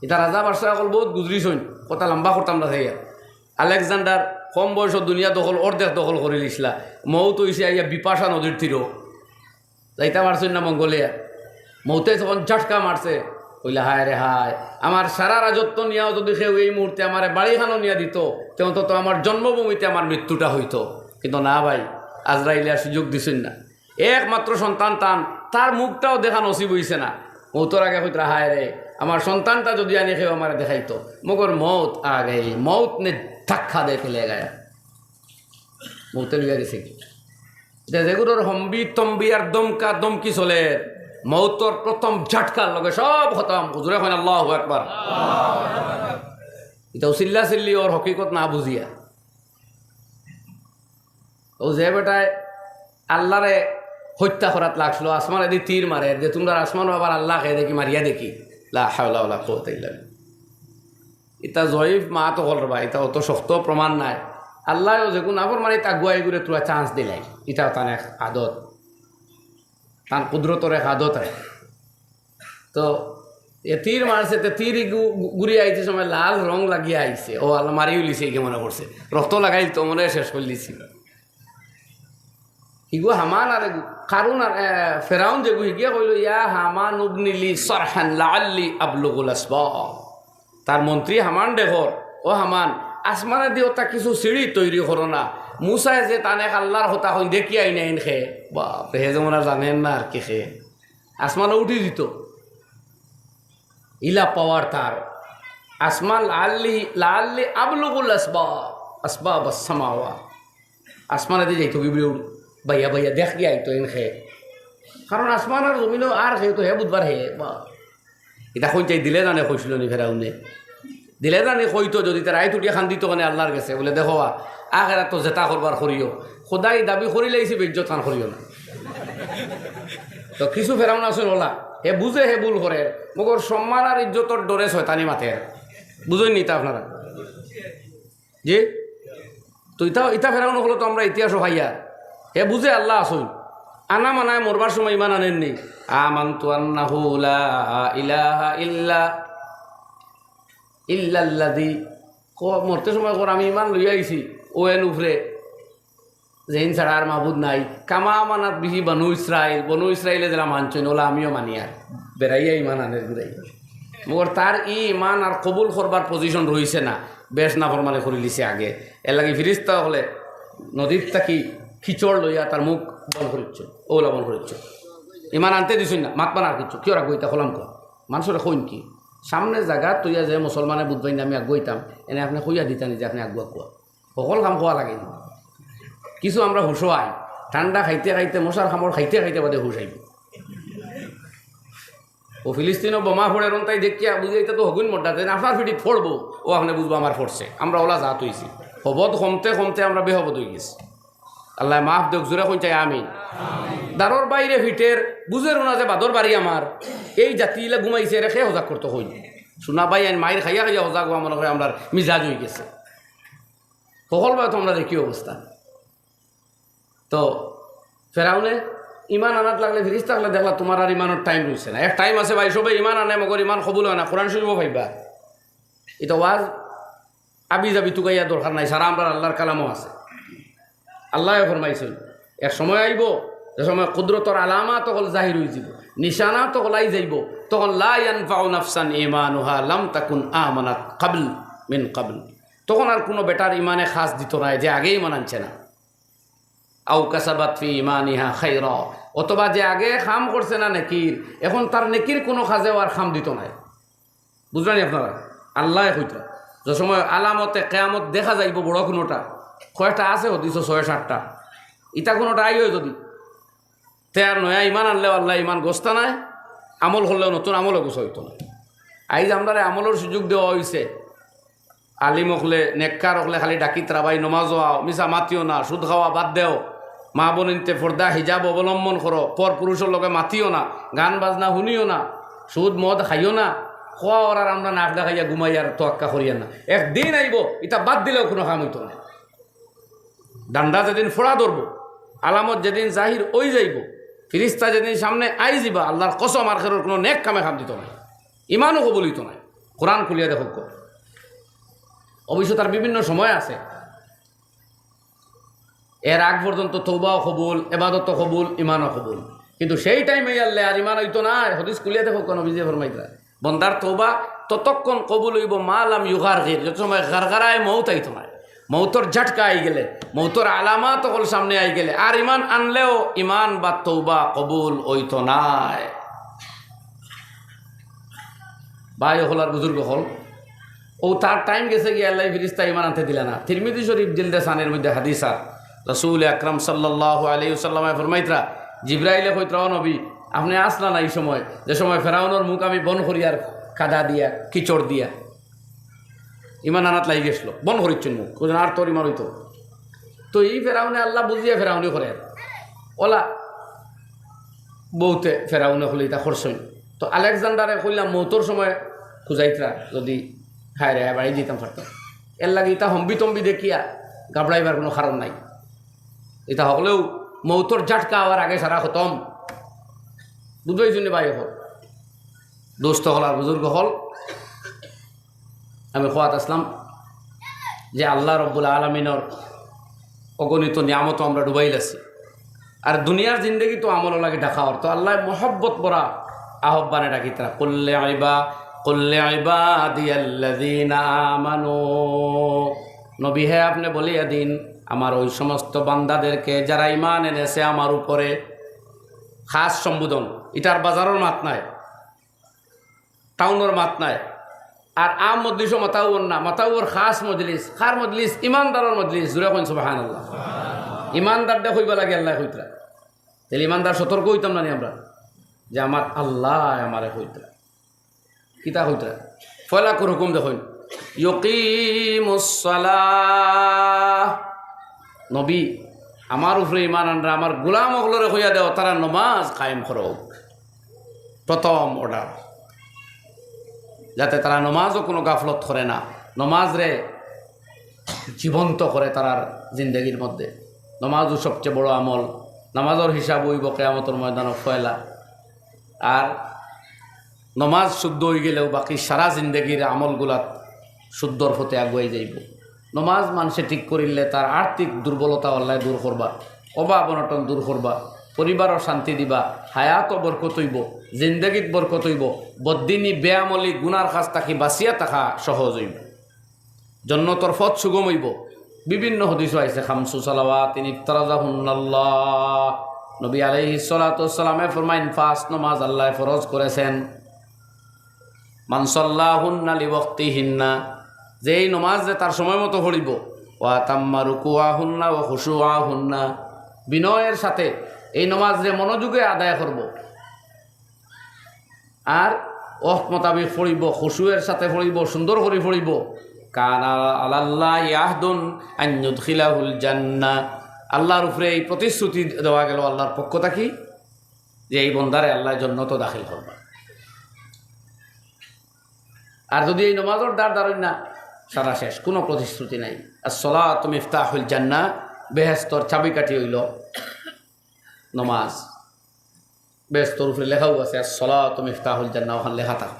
ইতা রাজা বাদশা অকল বউত গুজরিছইন, কথা লম্বা করতাম না চাইয়া। আলেকজান্ডার কম বয়সো দুনিয়া দখল, অর্ধেক দখল করিলিছলা। মউত অইছে আইয়া বিপাশা নদীর তীরো। যাইতা পারছইন না মঙ্গোলিয়া। মউতে তখন ঝাটকা মারছে, কইলা, "হায় রে হায়, আমার সারা রাজত্ব নিয়াও যুদি কেউ এই মুহূর্তে আমারে বাড়িখানো নিয়া দিতো, তে অন্তত আমার জন্মভূমিতে আমার মৃত্যুটা অইতো।" কিন্তু না ভাই, আজরাইলে আর সুযোগ দিছইন না। একমাত্র সন্তান তান, তার মুখটাও দেখা নসিব অইছে না। মউতর আগে কইতরা, "হায় রে, আমার সন্তানটা যুদি আনি কেউ আমারে দেখাইতো।" মগর মউত আ গেই, মউত নে ধাক্কা দে ফেলে গায়া। মউতে লইয়া গেছে। যে যেগুলোর হম্বি তম্বি আর দমকা দমকি চলে, মউতর প্রথম ঝাটকার লগে সব খতম। হুজুরে কইন, "আল্লাহু আকবার।" ইতাও চিল্লা চিল্লি অর হকিকত না বুঝিয়া। অউ যে বেটায় আল্লারে হত্যা করাত লাগছিল, আসমানেদি তীর মারে, যে তুমরার আসমানো আবার আল্লাহ কে দেখি, মারিয়া দেখি। লা হাওলা ওয়ালা কুওয়াতা ইল্লা বিল্লাহ। ইতা জয়ীফ মাত অকল রে বা, ইতা অত শক্ত প্রমাণ নাই। আল্লায়ও যেগুন নাফরমানিত আগুয়াই করে থুড়া chance দিলাই, ইতাও তান এক আদত, তান কুদরতর এক আদত আছে। তো এ তীর মারছে, তে তীর ইগু-, ঘুরি আইতে সময় লাল রং লাগিয়া আইছে। ও আল্লাহ, মারি উলিছে, ইগে মনে করছে। রক্ত লাগাইল তো মনে শেষ করিলিছিল। ইগু হামান আর ইগু কারুন আর, এ, ফেরাউন যেগু হিগিয়া কইল, "ইয়া হামান উবনি লি সারহান লাআল্লি আবলুগুল আসবাব।" তার মন্ত্রী হামান দেখর, "ও হামান, আসমানেদি ওটা কিছু সিঁড়ি তৈরি করো না।" মুসায় যে তানে আল্লাহর কথা কইন, দেখি আইন আইন খে। বাপ রে, হে যেমন আর জানেন না আর কি খে। আসমানো উঠি দিত। ইলা পাওয়ার তার। আসমান লাআল্লি, লাআল্লি আবলুগুল আসবাব, আসবাব আসসামাওয়াত। আসমানেদি যাইতো কি বিড়ি উড়, বাইয়া বাইয়া দেখ গিয়া আইতো এন খে। কারণ আসমান আর জমিনো আর খে তো হে বুধবার হে, বা। ইতা কইন চাই দিলে জানে কইছিল নি ফেরাউনে? দিলে জানে কইতো যদি তার আইত উঠিয়া খান্দিত কেনে আল্লাহর গেছে, বলে, "দেখো, আখেরাত তো যেটা করবার করিও, খোদাই দাবি করিলাইছি, বেইজ্জত খান করিও না।" তো কিছু ফেরাউন আছইন ওলা, হে বুঝে হে ভুল করে, মগর সম্মান আর ইজ্জতর ডরে শয়তানি মাতের। বুঝইন নি তা আপনারা? জি? তো ইতা, ইতা ফেরাউন অকল তো আমরা ইতিহাসও পাইয়ার। হে বুঝে আল্লাহ আছইন। আনা মানায় মরবার সময় ইমান আনের নি। আমানতু আন্নাহু লা ইলাহা ইল্লা, ইল্লাল্লাযী। ক-, মরতে সময় কর আমি ইমান লইয়া আইছি। ও এন উপরে। যেইন ছাড়া আর মাবুদ নাই। কামা আমানাত বিহি বনু ইসরাইল। বনু ইসরাইলে যেরা মানছইন, ওলা আমিও মানিয়ার। বেড়াইয়া ইমান আনের ঘুরাই। মগর তার ই ইমান আর কবুল করবার পজিশন রইছে না। বেশ নাফরমানি করিলিছে আগে। এর লাগি ফিরিস্তা অকলে নদীর থাকি কিচড় লইয়া তার মুখ বন্ধ করিচ্ছ, ওলা বন্ধ করিচ্ছ। ইমান আনতে দিছইন না, মাত বানার কিচ্ছু। কিওর আগুয়াইতা কলাম কর। মানষরে কইন কি? সামনে জাগা তইয়া যে মুসলমানে বুঝবাইন না আমি আগুয়াইতাম, এনে আপনে কইয়া দিতা নি যে আপনে আগুয়া কুয়া। হকল কাম কওয়া লাগে না। কিছু আমরা হুশো আই, ঠান্ডা খাইতে খাইতে, মশার কামড় খাইতে খাইতে বাদে হুশ আইব। ও ফিলিস্তিনো বোমা ফড়ের অন তাই দেখিয়া বুঝি, ইতা তো হগুইন মোড্ডা, তাই না? আপনার ফিটিত ফড়বো, ও আপনে বুঝবো আমার ফড়ছে, আমরা ওলা জাত অইছি। হবদ কমতে কমতে আমরা বেহবদ অই গেছি। আল্লায় মাফ দেউক, জোরে কইন চাই আমিন। দারর বাইরে ফিটের, বুঝের না যে বাদর বাড়ি আমার, এই জাতি ইলা ঘুমাইছে, এরে কে হজাগ করতো কইন? শোনা ভাই, আইন মাইর খাইয়া খাইয়া হজাগ অওয়া মনে করে আমরার মিজাজ অই গেছে। হকল ভাই তো আমরা দেখি অবস্থা। তো ফেরাউনে ইমান আনাত লাগলে, ফিরিস্তা অকলে দেখলা, "তুমার আর ইমানর টাইম রইছে না।" এক টাইম আছে ভাই, সবে ইমান আনে, মগর ইমান কবুল অয় না। কোরআন শরীফও পাইবা। ইতা ওয়াজ আবি যাবি তুকাইয়া দরকার নাই, সারা আমরার আল্লাহর কালামও আছে। আল্লায় ফরমাইছইন, এক সময় আইব, যে সময় কুদরতর আলামাত অকল জাহির অই যিব, নিশানাত অকল আই যাইব, তখন লা ইয়ানফাউ নাফসান ঈমানুহা লাম তাকুন আমানাত ক্বাবল মিন ক্বাবল। তখন আর কুনু বেটার ইমানে খাস দিতো নায়, যে আগে ইমান আনছে না। আও কাসাবাত ফি ঈমানিহা খায়রা, অথবা যে আগে কাম করছে না নেকির, এখন তার নেকির কুনু কাজেও আর কাম দিতো নায়। বুঝরা নি আপনারা? আল্লায় কইতরা, যে সময় আলামতে কিয়ামত দেখা যাইব বড় কুনুটা, কয়টা আছে হদিসো ছয় সাতটা, ইতা কুনুটা আইও যদি, তে আর নয়া ইমান আনলেও আল্লায় ইমান গস্তা নায়, আমল করলেও নতুন আমলও গস্তা অইতো নায়। আইজ আমরারে আমলর সুযোগ দেওয়া অইছে, আলিম অকলে, নেককার অকলে খালি ডাকিতরা, "ভাই, নমাজো আও, মিছা মাতিও না, সুদ খাওয়া বাদ দেও, মা বইনিন্তে পর্দা হিজাব অবলম্বন করো, পর পুরুষর লগে মাতিও না, গান বাজনা হুনিও না, সুদ মদ খাইও না।" খোয়া অরার আমরা নাক ডাকাইয়া ঘুমাইয়ার তোয়াক্কা করিয়ার না। একদিন আইব, ইতা বাদ দিলেও কুনু কাম অইতো নায়। ডান্ডা যেদিন ফোড়া ধরব, আলামত যেদিন জাহির অই যাইব, ফিরিস্তা যেদিন সামনে আই যিবা, আল্লাহর কসম, আখেরর কুনু নেক কামে কাম দিতো নায়, ইমানও কবুল অইতো নায়। কোরআন খুলিয়া দেখউক্কা। অবশ্য তার বিভিন্ন সময় আছে, এর আগ পর্যন্ত তওবাও কবুল, এবাদতও কবুল, ইমানও কবুল। কিন্তু সেই টাইমে আল্লাহ আর ইমান অইতো নায়। হদিস খুলিয়া দেখউক্কা, নবীজিয়ে ফরমাইতরা, বন্দার তওবা ততক্ষণ কবুল অইব মা লাম ইউগারগির, যত সময় গারগারায় মউত আইতো নায়। মউতর ঝাটকা আই গেলে, মউতর আলামাত অকল সামনে আই গেলে, আর ইমান আনলেও ইমান বা তওবা কবুল অইতো নায়। ভাই অকল আর বুজুর্গ অকল, ও তার টাইম গেছে গিয়া আল্লায় ফিরিস্তা ইমান আনতে দিলা না। তিরমিজি শরীফ জিলদে সানির মধ্যে হাদিস আর রাসূল আকরাম সাল্লাল্লাহু আলাইহি ওয়াসাল্লামে ফরমাইতরা, জিব্রাইলে কইতরা, "ও নবী, আপনে আছলা না ই সময়, যে সময় ফেরাউনর মুখ আমি বন করিয়ার কাদা দিয়া, কিচড় দিয়া?" ইমান আনাত লাগি গেছিল, বন করিচ্ছইন মুখ, কইছইন, "আর তোর ইমান অইতো।" তো ই ফেরাউনে আল্লাহ বুঝিয়া ফেরাউনি করে, ওলা বউতে ফেরাউনে কইলে ইতা করছইন। তো আলেকজান্ডারে কইলাম, মউতর সময় খুজাইতরা, যদি হায় রে বাড়ি দিতাম পারতাম। এর লাগি ইতা হম্বি তম্বি দেখিয়া ঘাবড়াইবার কুনু কারণ নাই। ইতা হকলেও মউতর ঝাটকা আওয়ার আগে সারা খতম। বুঝবাইছইন নি ভাই অকল? দোস্ত অকল আর বুজুর্গ অকল, আমি কওয়াত আছলাম যে আল্লাহ রব্বুল আলামিনর অগণিত নিয়ামতো আমরা ডুবাইল আছি। আর দুনিয়ার জিন্দেগি তো আমলর লাগি ঢাকা অর। তো আল্লায় মহব্বত ভরা আহ্বানে ডাকিতরা, "কুল্লি ইবা-, কুল্লি ইবাদিয়াল্লাযীনা আমানু।" নবী হে, আপনে বলিয়া দিন আমার ওই সমস্ত বান্দাদেরকে যারা ইমান এনেছে আমার উপরে। খাস সম্বোধন, ইটার বাজারর মাত নায়। টাউনর মাত নায়। আর আম মজলিসও মাতাউর না, মাতাউর খাস মজলিস। কার মজলিস? ইমানদারর মজলিস। জুরে কইন সুবহানাল্লাহ। ইমানদাররে কইবা লাগে আল্লায় কইতরা। তাইলে ইমানদার সতর্ক অইতাম না নি আমরা? যে আমার আল্লায় আমারে কইতরা। কিতা কইতরা? পয়লাকুর হুকুম দেখইন, "ইউকিমুস সালাহ।" নবী, আমার উপরে ইমান আনরা, আমার গোলাম অকলরে কইয়া দেও, তারা নমাজ কায়েম করউক। প্রথম অর্ডার, যাতে তারা নমাজও কুনু গাফলত করে না, নমাজরে জীবন্ত করে তারার জিন্দেগির মধ্যে। নমাজও সবচেয়ে বড় আমল, নমাজর হিসাব অইবো কিয়ামতর ময়দানো পয়লা। আর নমাজ শুদ্ধ অইগেলেউ বাকি সারা জিন্দেগির আমলগুলাত শুদ্ধর পথে আগুয়াই যাইবো। নমাজ মানষে ঠিক করিলে তার আর্থিক দুর্বলতা আল্লায় দূর করবা, অভাব অনটন দূর করবা, পরিবারও শান্তি দিবা, হায়াতও বরকত অইবো, জিন্দেগিত বরকত অইবো, বদ্দিনী বেআমলি গুনার কাজ থাকি বাঁচিয়া থাকা সহজ অইবো, জন্নতর পথ সুগম অইবো। বিভিন্ন হাদিসও আইছে, "খামসু সালাওয়াতিন ইফতারাদাহুন্নাল্লাহ।" নবী আলাইহিস সালাতু ওয়াস সালামে ফরমাইন, পাঁচ নমাজ আল্লায় ফরজ করেছেন। "মান সাল্লাহুন্না লিওয়াক্তিহিন্না", যেই নমাজ যে তার সময় মতো পড়িবো, "ওয়া তাম্মা রুকুআহুন্না ওয়া খুশুআহুন্না", বিনয়ের সাথে এই নমাজরে মনোযোগে আদায় করবো, আর ওয়াক্ত মোতাবিক পড়িবো, খুশুয়ের সাথে পড়িবো, সুন্দর করি পড়িবো, "কানা আলাল্লাহি আহদুন আন ইউদখিলাহুল জান্নাহ", আল্লাহর উপরে এই প্রতিশ্রুতি দেওয়া গেল আল্লাহর পক্ষ থাকি যে এই বন্দারে আল্লায় জন্নতো দাখিল করবা। আর যদি এই নমাজর দ্বার দারইন না, সারা শেষ, কুনু প্রতিশ্রুতি নাই। "আস-সালাতু মিফতাহুল জান্নাহ", বেহেস্তর চাবিকাঠি অইলো নমাজ। বেহেস্তর উপরে লেখাও আছে, "আস-সালাতু মিফতাহুল জান্নাহ", ওখান লেখা থাকো।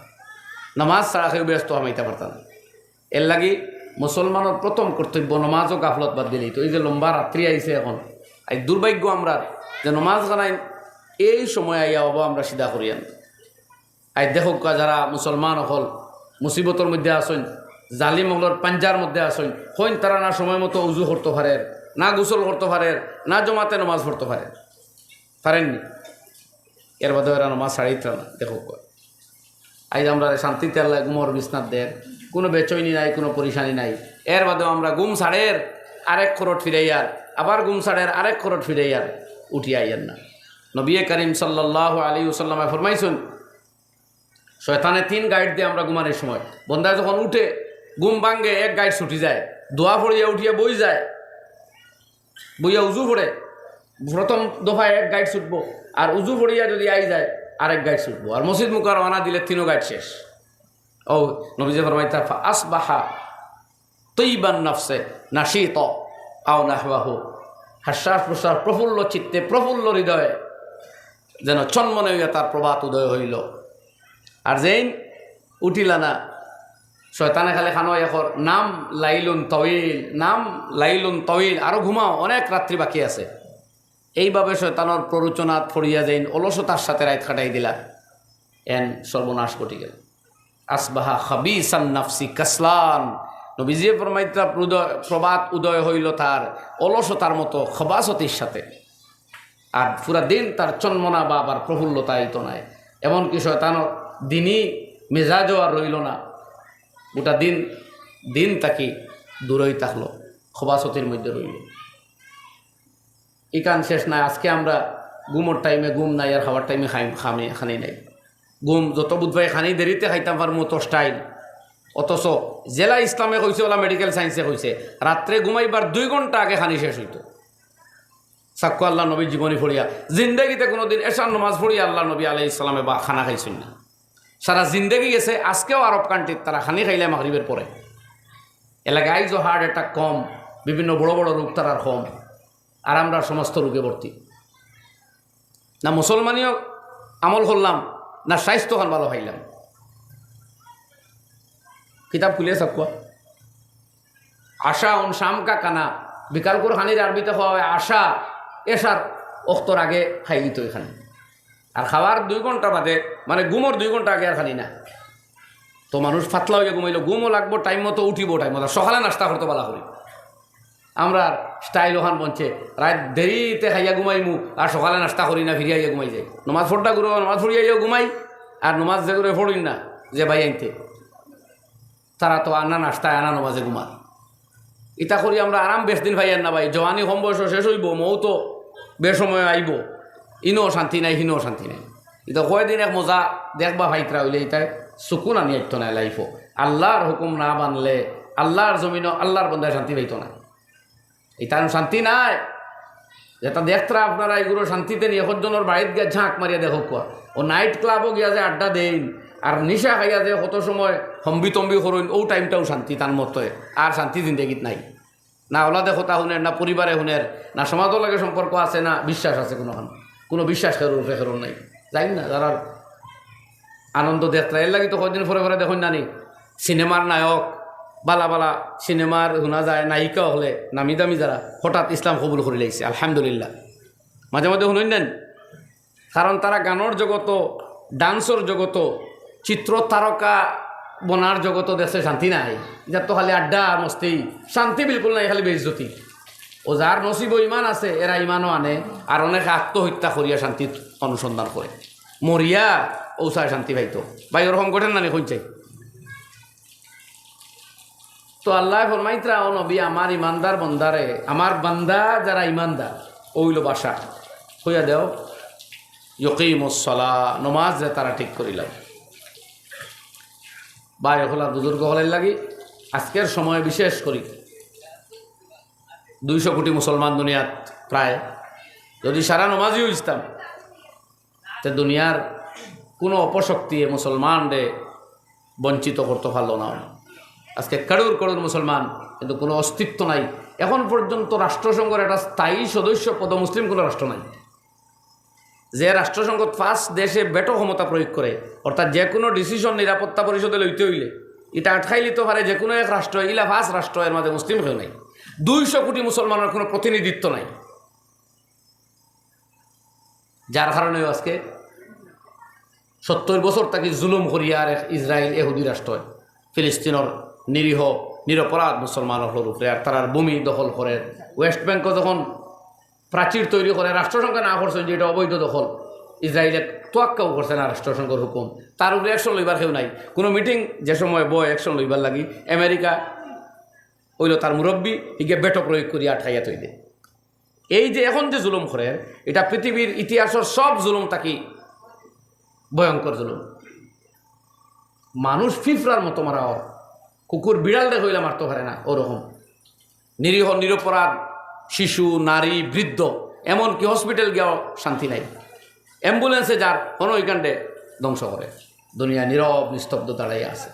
নমাজ ছাড়া কেউ বেহেস্তো হামাইতা পারতা না। এরলাগি মুসলমানর প্রথম কর্তব্য নমাজও গাফলত বাদ দিলেই তো। এই যে লম্বা রাত্রি আইছে এখন, এই দুর্ভাগ্য আমরার যে নমাজ খানাই এই সময় আইয়া অবো আমরা সিধা করিয়ার না। আইজ দেখউক্কা, যারা মুসলমান অকল মুসিবতর মধ্যে আছইন, জালিম অকলর পাঞ্জার মধ্যে আছইন, কইন তারা না সময় মতো উজু করতো পারের, না গোসল করতো পারের, না জমাতে নমাজ পড়তো পারের, পারের নি। এর বাদেও এরা নমাজ ছাড়িত্রা না। দেখউক্কা, আইজ আমরারে শান্তিতে আল্লায় ঘুমর বিছনাত দের, কুনু বেচইনি নাই, কুনু পরিশানি নাই। এর বাদেও আমরা ঘুম ছাড়ের, আরেক খরট ফিরাইয়ার, আবার ঘুম ছাড়ের, আরেক খরট ফিরাইয়ার, উঠিয়া আইয়ার না। নবী করিম সাল্লাল্লাহু আলাইহি ওয়াসাল্লামে ফরমাইছইন, শয়তানে তিন গাইট দেয় আমরা ঘুমানির সময়। বন্দায় যখন উঠে, ঘুম ভাঙ্গে, এক গাইট ছুটি যায়, দোয়া পড়িয়া উঠিয়া বই যায়, বইয়া উজু পড়ে, প্রথম দফায় এক গাইট ছুটবো, আর উজু পড়িয়া যদি আই যায়, আরেক গাইট ছুটবো, আর মসজিদ মুখা রওয়ানা দিলে তিনও গাইট শেষ। ও নবীজি ফরমাইতা, "ফা আসবাহা তৈবান নাফসে নাশিত আও নাহওয়াহু", হাশ্বাস প্রশ্বাস প্রফুল্ল চিত্তে, প্রফুল্ল হৃদয়ে যেন চনমনে হইয়া তার প্রভাত উদয় হইল। আর যেইন উঠিলা না, শয়তানে খালি খানো এখন, "নাম লাইলুন তওয়িল, নাম লাইলুন তওয়িল, আরো ঘুমাও, অনেক রাত্রি বাকি আছে।" এইভাবে শয়তানর প্ররোচনাত পড়িয়া যেইন অলসতার সাথে রাইত কাটাই দিলা, এন সর্বনাশ ঘটি গেল। আসবাহা খাবিসান নাফসি কাসলান। নবীজি ফরমাইতা, প্রদ-, প্রভাত উদয় হইল তার অলসতার মতো খবাসতির সাথে। আর পুরা দিন তার চনমনা বা আবার প্রফুল্লতা আইতো নাই। এমনকি শয়তানর দিনই মেজাজও আর রইল না। গোটা দিন, দিন থাকি দূরই থাকলো, খবাসতির মধ্যে রইল। ইখান শেষ নাই, আজকে আমরা ঘুমর টাইমে ঘুম নাই, আর খাওয়ার টাইমে খাই, খানি, খানি নাই। ঘুম যত বুধবাই খানি দেরিতে খাইতাম পারমু, অত স্টাইল। অথচ যেলা ইসলামে কইছে, ওলা মেডিকেল সায়েন্সে কইছে, রাত্রে ঘুমাইবার দুই ঘন্টা আগে খানি শেষ হইতো। সাক্ষ্য আল্লাহ নবীর জীবনী পড়িয়া, জিন্দেগিতে কোনোদিন এশার নমাজ পড়িয়া আল্লাহ নবী আলাইহিস সালামে বা খানা খাইছইন না। সারা জিন্দেগি গেছে, আজকেও আরব কান্ট্রিত তারা খানি খাইলে মাগরিবের পরে। এলাকা আইজও হার্ট অ্যাটাক কম, বিভিন্ন বড় বড় রোগ তারার কম, আর আমরা সমস্ত রোগে ভর্তি। না মুসলমানিও আমল করলাম, না স্বাস্থ্য খান ভালো পাইলাম। কিতাব খুলে সাক্কুয়া। আশা উন শাম কা কানা, বিকাল করে খানির আরবিতে কওয়া হয় আশা, এশার অক্তর আগে খাইলিতো এখানে। আর খাওয়ার দুই ঘন্টা বাদে, মানে ঘুমর দুই ঘন্টা আগে আর খানি না। তো মানুষ ফাতলা হইয়া ঘুমাইলো, ঘুমও লাগবো, টাইম মতো উঠিবো, টাইম মতো সকালে নাস্তা করতো বালা করি। আমরা স্টাইল ওখান বনছে, রাত দেরিতে খাইয়া ঘুমাইমু, আর সকালে নাস্তা করি না, ফিরিয়া আইয়া ঘুমাই যাই। নমাজ পড়তা গুরু, নমাজ পড়িয়া আইয়া ঘুমাই, আর নমাজ যে করে পড়ইন না, যে ভাই আনতে, তারা তো আনা নাস্তায় আনা নমাজে ঘুমার। ইতা করি আমরা আরাম বেশ দিন পাইয়ার না ভাই, জওয়ানি কম বয়সে শেষ হইবো, মৌত বেসময় আইবো, ইনো শান্তি নাই, হিনো শান্তি নাই। ইতা কয়দিন এক মজা দেখবা ভাইতরা হইলে ইতায় সুকুন আনি আইতো না লাইফো। আল্লাহর হুকুম না মানলে আল্লাহর জমিনও আল্লাহর বন্দায় শান্তি পাইতো না। ইতার শান্তি নাই। যেটা দেখতরা আপনারা, এগুলো শান্তিতে নিয়ে একজনের বাড়িত গিয়া ঝাঁক মারিয়া দেখো কুয়া। ও নাইট ক্লাবও গিয়া যে আড্ডা দেইন, আর নিশা খাইয়া যে কত সময় হম্বি তম্বি করইন, ও টাইমটাও শান্তি তার মতো। আর শান্তি জিন্দেগিত নাই। না ওলাদে কথা হুনের, না পরিবারে হুনের, না সমাজর লগে সম্পর্ক আছে, না বিশ্বাস আছে কোনোখান। কোনো বিশ্বাস খেরুর ফেখরুর নাই। যাই না, যারা আনন্দ দেখতরা, এর লাগি তো কয়দিন পরে পরে দেখইন না নি, সিনেমার নায়ক, বালা বালা সিনেমার হুনা যায়, নায়িকা হলে নামি দামি যারা, হঠাৎ ইসলাম কবুল করি লাইছে, আলহামদুলিল্লাহ। মাঝে মাঝে হুনইন না নি? কারণ তারা গানর জগতো, ডান্সর জগতো, চিত্র তারকা বনার জগতো দেখছে শান্তি নাই। ইতার তো খালি আড্ডা, মস্তি, শান্তি বিলকুল নাই, খালি বেইজ্জতি। ও যার নসিবো ইমান আছে, এরা ইমানও আনে, আর অনেকে আত্মহত্যা করিয়া শান্তির অনুসন্ধান করে, মরিয়া ও চায় শান্তি পাইতো। ভাই, ওরকম ঘটে না নি, কইন চাই? তো আল্লায় ফরমাইতরা, "ও নবী, আমার ইমানদার বন্দারে, আমার বান্দা যারা ইমানদার, অইলো বাসা, কইয়া দেও, ইউকিমুস সালাহ, নমাজ যে তারা ঠিক করিলাও।" ভাই অকল আর বুজুর্গ অকলর লাগি আজকের সময় বিশেষ করি দুইশো কোটি মুসলমান দুনিয়াত প্রায়, যদি সারা নমাজি অইতাম, তে দুনিয়ার কোনো অপশক্তিয়ে মুসলমানরে বঞ্চিত করতে পারলো না। আজকে করোড় করোড় মুসলমান, কিন্তু কোনো অস্তিত্ব নাই। এখন পর্যন্ত রাষ্ট্রসংঘর একটা স্থায়ী সদস্য পদ মুসলিম কোনো রাষ্ট্র নাই। যে রাষ্ট্রসংঘত পাঁচ দেশে ভেটো ক্ষমতা প্রয়োগ করে, অর্থাৎ যে কোনো ডিসিশন নিরাপত্তা পরিষদে লইতে অইলে ইটা আটকাই লিতে পারে যে কোনো এক রাষ্ট্র, ইলা পাঁচ রাষ্ট্র, এর মাঝে মুসলিম কেউ নাই। দুইশো কোটি মুসলমানের কোনো প্রতিনিধিত্ব নাই, যার কারণে আজকে সত্তর বছর থাকি জুলুম করিয়া আর এক ইসরায়েল এহুদি রাষ্ট্র ফিলিস্তিনর নিরীহ নিরপরাধ মুসলমান অকলর উপরে, আর তারার ভূমি দখল করে। ওয়েস্ট ব্যাংকও যখন প্রাচীর তৈরি করে, রাষ্ট্রসংঘে না করছইন যে এটা অবৈধ দখল, ইসরায়েলে তোয়াক্কাও করছে না রাষ্ট্রসংঘর হুকুম, তার উপরে অ্যাকশন লইবার কেউ নাই। কোনো মিটিং যে সময় বয় অ্যাকশন লইবার লাগি, আমেরিকা অইলো তার মুরব্বী, হিগে ভেটো প্রয়োগ করি আটকাইয়া থই দে। এই যে এখন যে জুলুম করের, এটা পৃথিবীর ইতিহাসর সব জুলুম থাকি ভয়ঙ্কর জুলুম। মানুষ ফিফরার মতো মারা অর, কুকুর বিড়ালরে কইলা মারতে পারে না, ওরকম। নিরীহ নিরপরাধ শিশু, নারী, বৃদ্ধ, এমনকি হসপিটাল গিয়াও শান্তি নাই। অ্যাম্বুলেন্সে যার, কোনো ওইখানটে ধ্বংস করে। দুনিয়া নীরব নিস্তব্ধ দাঁড়াইয়া আছে।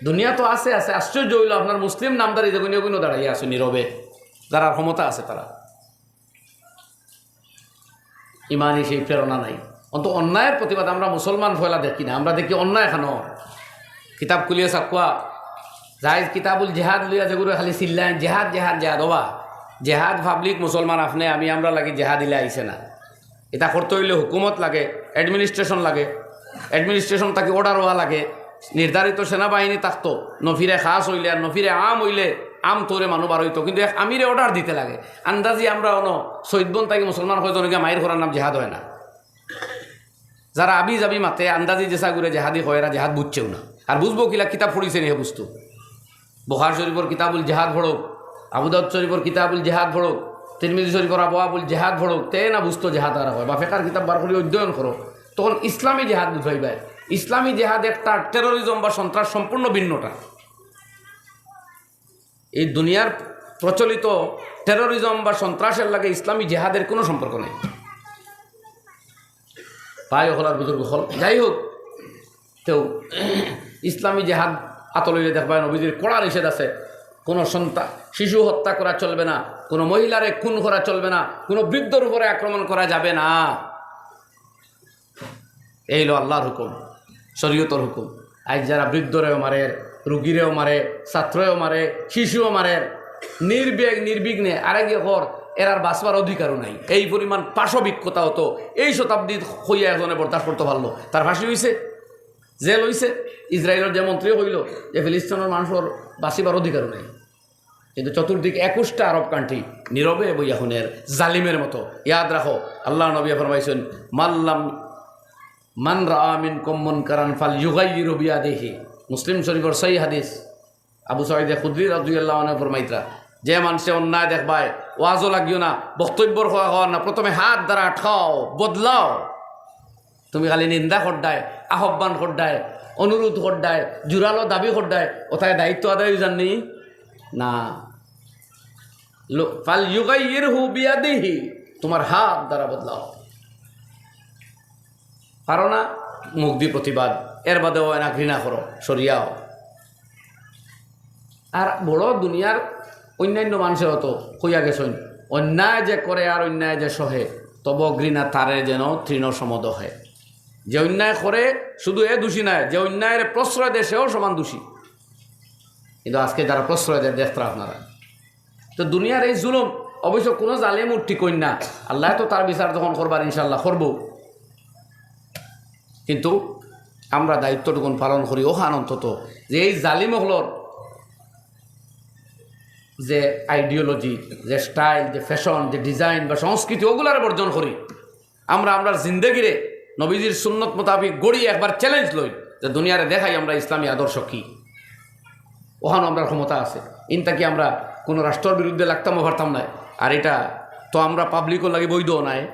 দুনিয়া তো আছে, আছে। আশ্চর্য অইলো, আপনার মুসলিম নামধারী যেগুন এগুনও দাঁড়াইয়া আছে নীরবে, যারার ক্ষমতা আছে তারা। ইমানি সেই প্রেরণা নাই। অন্ত অন্যায়ের প্রতিবাদ আমরা মুসলমান ফয়লা দেখি না, আমরা দেখি অন্যায় কেন। কিতাব খুলিয়া চাউক্কা, যাই কিতাবুল জেহাদ লইয়া যেগুলো খালি চিল্লায়, "জেহাদ, জেহাদ, জেহাদ।" ওবা, জেহাদ পাবলিক মুসলমান আপনে, আমি, আমরা লাগি জেহাদ ইলা আইছে না। এটা করতে অইলে হুকুমত লাগে, অ্যাডমিনিস্ট্রেশন লাগে, অ্যাডমিনিস্ট্রেশন থাকি অর্ডার হওয়া লাগে, নির্ধারিত সেনাবাহিনী থাকতো, নফিরে খাস অইলে আর নফিরে আম অইলে আম তৌরে মানু বার অইতো, কিন্তু এক আমিরে অর্ডার দিতে লাগে। আন্দাজি আমরা অনো সৈদবন থাকি মুসলমান কয়জন গিয়া মাইর করার নাম জেহাদ হয় না। যারা আবি যাবি মাতে আন্দাজি যেসা করে জেহাদি কয়, এরা জেহাদ বুঝছেও না। আর বুঝবো কিলা, কিতাব পড়িছে নি হে বুঝতো। বুখার শরীফর কিতাবুল জেহাদ পড়ুক, আবু দাউদ শরীফর কিতাবুল জেহাদ পড়ুক, তিরমিজি শরীফর আবওয়াবুল জেহাদ পড়ুক, তে না বুঝতো জেহাদ আর হয়। বা ফেকার কিতাব বার করি অধ্যয়ন করো, তখন ইসলামী জেহাদ বুঝাইবায়। ইসলামী জেহাদ একটা, টেরোরিজম বা সন্ত্রাস সম্পূর্ণ ভিন্নটা। এই দুনিয়ার প্রচলিত টেরোরিজম বা সন্ত্রাসের লাগে ইসলামী জেহাদের কোনো সম্পর্ক নেই। ভাই অকল আর বুজুর্গ অকল, যাই হোক, তেউ ইসলামী জেহাদ আতো লইলে দেখবায় নবীজির কড়া নিষেধ আছে। কোনো সন্তান, শিশু হত্যা করা চলবে না, কোনো মহিলারে খুন করা চলবে না, কোনো বৃদ্ধর উপরে আক্রমণ করা যাবে না। এই হলো আল্লাহর হুকুম, শরীয়তর হুকুম। আজ যারা বৃদ্ধরেও মারের, রুগীরেও মারে, ছাত্ররেও মারে, শিশুও মারের, নির্বেগ নির্বিঘ্নে আরেক ঘর, এরার বাঁচবার অধিকারও নাই। এই পরিমাণ পাশবিকতা হতো এই শতাব্দীত হইয়া একজনে বরদাস্ত করতে পারলো, তার ফাঁসি হইছে। জেল হইছে। ইসরায়েলর যে মন্ত্রী হইল যে ফিলিস্তিনর মানুষর বাঁচিবার অধিকারও নাই, কিন্তু চতুর্দিক একুশটা আরব কান্ট্রি নীরবে বইয়া হুনের জালিমের মতো। ইয়াদ রাখো, আল্লাহর নবী ফরমাইছেন, "মাল্লাম, মান রাআ মিনকুম মুনকারান ফাল ইউগাইয়িরু বিয়াদিহি।" মুসলিম শরীফর সহি হাদিস। আবু সাঈদ খুদরি রাদিয়াল্লাহু আনহু ফরমাইতরা, যে মানষে অন্যায় দেখবায়, ওয়াজও লাগিও না, বক্তব্যর খোয়া খোয়া না, প্রথমে হাত দ্বারা আটকাও, বদলাও। তুমি খালি নিন্দা করডায়, আহ্বান করডায়, অনুরোধ করডায়, জুরালো দাবি করডায়, অতায় দায়িত্ব আদায় অইযার নি? না। লো-, ফাল ইউগাইয়িরহু বিয়াদিহি, তুমার হাত দ্বারা বদলাও। পারো না, মুখদি প্রতিবাদ, এরবাদেও অয় না, ঘৃণা করো, সরিয়া অও। আর বড় দুনিয়ার অইন্যাইন্য মানষে অত কইয়া গেছইন, অন্যায় যে করে আর অন্যায় যে সহে, তব ঘৃণা তারে যেন তৃণ সম দহে। যে অন্যায় করে শুধু এ দোষী নায়, যে অন্যায়রে প্রশ্রয় দেয় সেও সমান দোষী। কিন্তু আজকে যারা প্রশ্রয় দেয় দেখরা আপনারা, তো দুনিয়ার এই জুলুম, অবশ্য কুনু জালিমও ঠিক অইন না। আল্লায় তো তার বিচার যখন করবার ইনশাআল্লাহ করবো, কিন্তু আমরা দায়িত্বটুকুন পালন করি অখান অন্তত, যে এই জালিম অকলর যে ideology, যে style, যে fashion, যে design বা সংস্কৃতি, অগুলারে বর্জন করি। আমরা আমরার জিন্দেগিরে নবীজির সুন্নত মোতাবিক গড়ি, একবার challenge লই যে দুনিয়ারে দেখাই আমরা ইসলামী আদর্শ কি। অখানো আমরার ক্ষমতা আছে। ইন থাকি আমরা কুনু রাষ্ট্রর বিরুদ্ধে লাগতামও পারতাম নায়। আর ইটা তো আমরা publicর লাগি বৈধ নায়।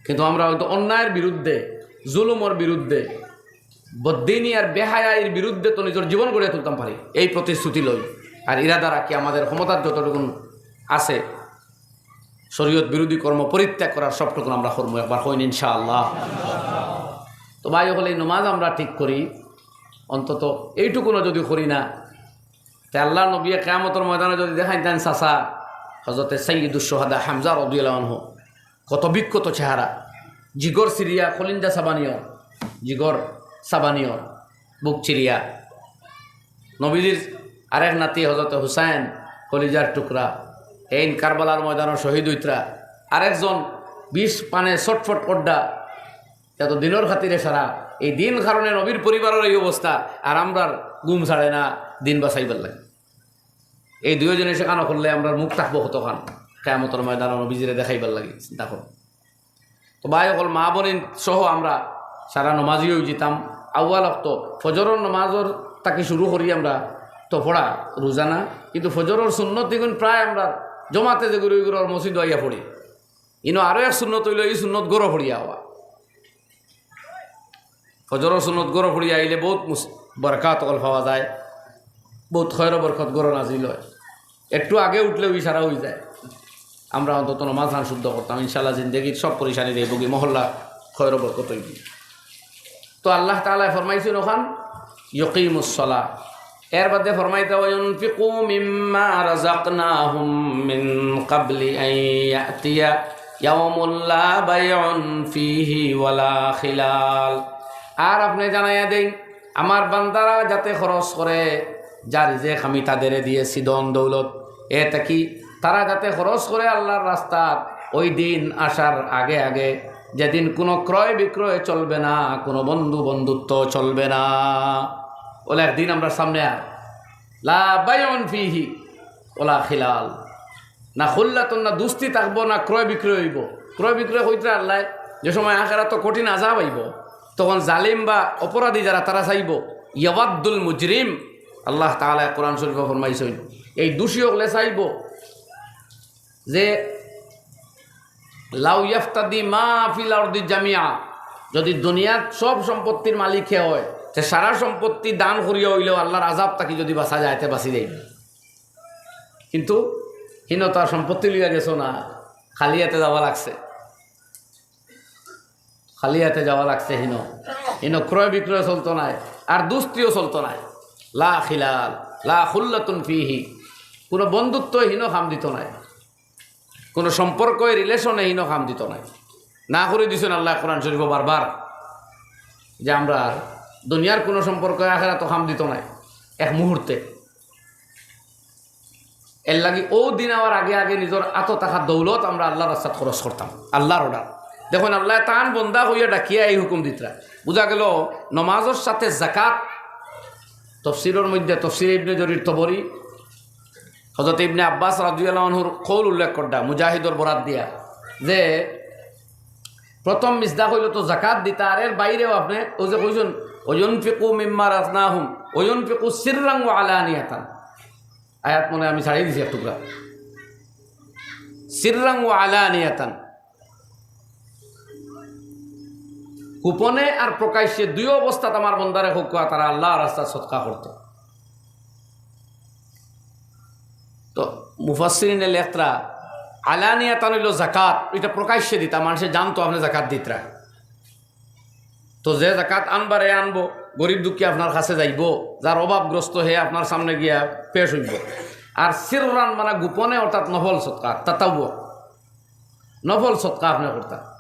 কিন্তু আমরা অয়তো অন্যায়র বিরুদ্ধে, জুলুমর বিরুদ্ধে, বদ্দিনী আর বেহায়াইর বিরুদ্ধে তো নিজর জীবন গড়িয়া তুলতাম পারি, এই প্রতিশ্রুতি লই। আর ইরাদা রাখি আমাদের ক্ষমতার যতটুকুন আছে, শরীয়ত বিরোধী কর্ম পরিত্যাগ করার সবটুকুন আমরা করমু। একবার কইন ইনশাআল্লাহ। তো ভাই অকল, এই নমাজ আমরা ঠিক করি, অন্তত এইটুকুনও যুদি করি না, তে আল্লার নবীয়ে কিয়ামতর ময়দানো যুদি দেখাইন তান চাচা হযরতে সাইয়্যিদুশ শুহাদা হামজা রাদিয়াল্লাহু আনহু, কত বিক্ষত চেহারা, জিগর ছিড়িয়া কলিঞ্জা সাবানিও, জিগর সাবানিও, বুক ছিড়িয়া। নবীজির আরেক নাতি হযরতে হুসাইন, কলিজার টুকরা, এইন কারবালার ময়দানো শহীদ অইতরা। আরেকজন বিষ পানে ছটফট করডা, তে তো দিনর খাতিরে সারা, এই দিন কারণে নবীর পরিবারর এই অবস্থা, আর আমরার ঘুম ছাড়ে না দিন বাঁচাইবার লাগি। এই দুইওজনে সেখানো করলে আমরার মুখ থাকবো কতখান? কিয়ামতর ময়দানো নবীজিরে দেখাইবার লাগি, চিন্তা করো। তো ভাই অকল, মা বইন সহ আমরা সারা নমাজি অইযিতাম। আউয়াল অক্ত ফজরর নমাজর থাকি শুরু করি আমরা তো পড়া রোজানা, কিন্তু ফজরর সুন্নত ইগুন প্রায় আমরা জমাতে যেগুর ওইগুর মসজিদ আইয়া পড়ি। ইনো আরো এক সুন্নত অইলো, ই সুন্নত ঘরো পড়িয়া অওয়া। ফজরর সুন্নত ঘরো পড়িয়া আইলে বউত মুস-, বরকাত অকল পাওয়া যায়, বউত খয়র বরকত ঘরো নাজিল অয়। একটু আগে উঠলেউ ইশারা অইযায়। আমরা অন্তত নমাজখান শুদ্ধ করতাম, ইনশাআল্লাহ জিন্দেগির সব পরেশানি যাইবোগি, মহল্লা খয়র বরকত অইবো। তো আল্লাহ তাআলায় ফরমাইছইন অখান, "ইউকিমুস সালাহ।" এরবাদে ফরমাইতা, "ওয়া ইউনফিকু মিম্মা রাযাকনাহুম মিন ক্বাবলি আন ইয়াতিয়া ইয়াউমুল লা বাইউন ফীহি ওয়ালা খিলাল।" আর আপনে জানাইয়া দেইন, আমার বান্দারা যাতে খরচ করে, যা রিজেক আমি তাদেরে দিয়েছি, ধন দৌলত, এ থাকি তারা যাতে খরচ করে আল্লার রাস্তাত, ওই দিন আসার আগে আগে, যেদিন কুনু ক্রয় বিক্রয় চলবে না, কুনু বন্ধু বন্ধুত্ব চলবে না। অলা এক দিন আমরার সামনে আর, লা বাইউন ফীহি ওয়ালা খিলাল, না খুল্লাতুন, না দুস্তি থাকবো, না ক্রয় বিক্রয় অইবো। ক্রয় বিক্রয় কইতরা আল্লায়, যে সময় আখেরাতো কঠিন আযাব আইবো, তখন জালিম বা অপরাধী যারা, তারা চাইবো, ইয়াওয়াদ্দুল মুজরিম, আল্লাহ তাআলায় কোরআন শরীফো ফরমাইছইন, এই দোষী অকলে চাইবো যে লাউ ইয়াফতাদি মা ফিল আরদি জামিআ, যুদি দুনিয়াত সব সম্পত্তির মালিক হে অয়, তে সারা সম্পত্তি দান করিয়া অইলেও আল্লার আযাব থাকি যুদি বাঁচা যায়, তে বাঁচি যাইবো। কিন্তু হিনো তার সম্পত্তি লইয়া গেছো না, খালি আতে যাওয়া লাগছে। খালি আতে যাওয়া লাগছে হিনো। হিনো ক্রয় বিক্রয় চলতো নায়, আর দুস্তিও চলতো নায়। লা খিলাল, লা খুল্লাতুন ফীহি, কুনু বন্ধুত্ব হিনো কাম দিতো নায়, কুনু সম্পর্ক, রিলেশনে হিনো কাম দিতো নায়। না করি দিছইন আল্লায় কোরআন শরীফো বারবার যে আমরার দুনিয়ার কুনু সম্পর্ক আখেরাতো কাম দিতো নায় এক মুহূর্তে। এরলাগি অউ দিন আওয়ার আগে আগে নিজর আতো থাকা দৌলত আমরা আল্লার রাস্তাত খরচ করতাম, আল্লার অর্ডার। দেখইন, আল্লায় তান বন্দা কইয়া ডাকিয়া এই হুকুম দিতরা। বুঝা গেলো, নমাজর সাথে যাকাত। তফসিরর মধ্যে তফসিরে ইবনে জরির তবরী, হযরত ইবনে আব্বাস রাদিয়াল্লাহু আনহুর কওল উল্লেখ কররা, মুজাহিদর বরাত দিয়া, যে প্রথম মিসদাক অইলো তো যাকাত দিতা, আর এর বাইরেও আপনে অউ যে কইছইন, "ওয়ায়ুনফিকু মিম্মা রাযাকনাহুম, ওয়ায়ুনফিকু সিররান ওয়া আলানিয়াতান।" আয়াত মনে হয় আমি ছাড়িয়ে দিছি এক টুকরা। সিররান ওয়া আলানিয়াতান। গোপনে আর প্রকাশ্যে দুই অবস্থাত আমার বন্দারে কউক্কা তারা আল্লাহর রাস্তাত সদকা করতো। তো মুফাসসিরিনে লেখরা, আলানিয়াতান অইলো জাকাত, ইটা প্রকাশ্যে দিতা, মানষে জানতো আপনে জাকাত দিতরা। তো যে জাকাত আনবারে আনবো, গরিব দুঃখী আপনার কাছে যাইবো, যার অভাবগ্রস্ত হে আপনার সামনে গিয়া পেশ অইবো। আর সিররান মানে গোপনে, অর্থাৎ নফল সদকা, তাতাওয়ু, নফল সদকা আপনে করতা।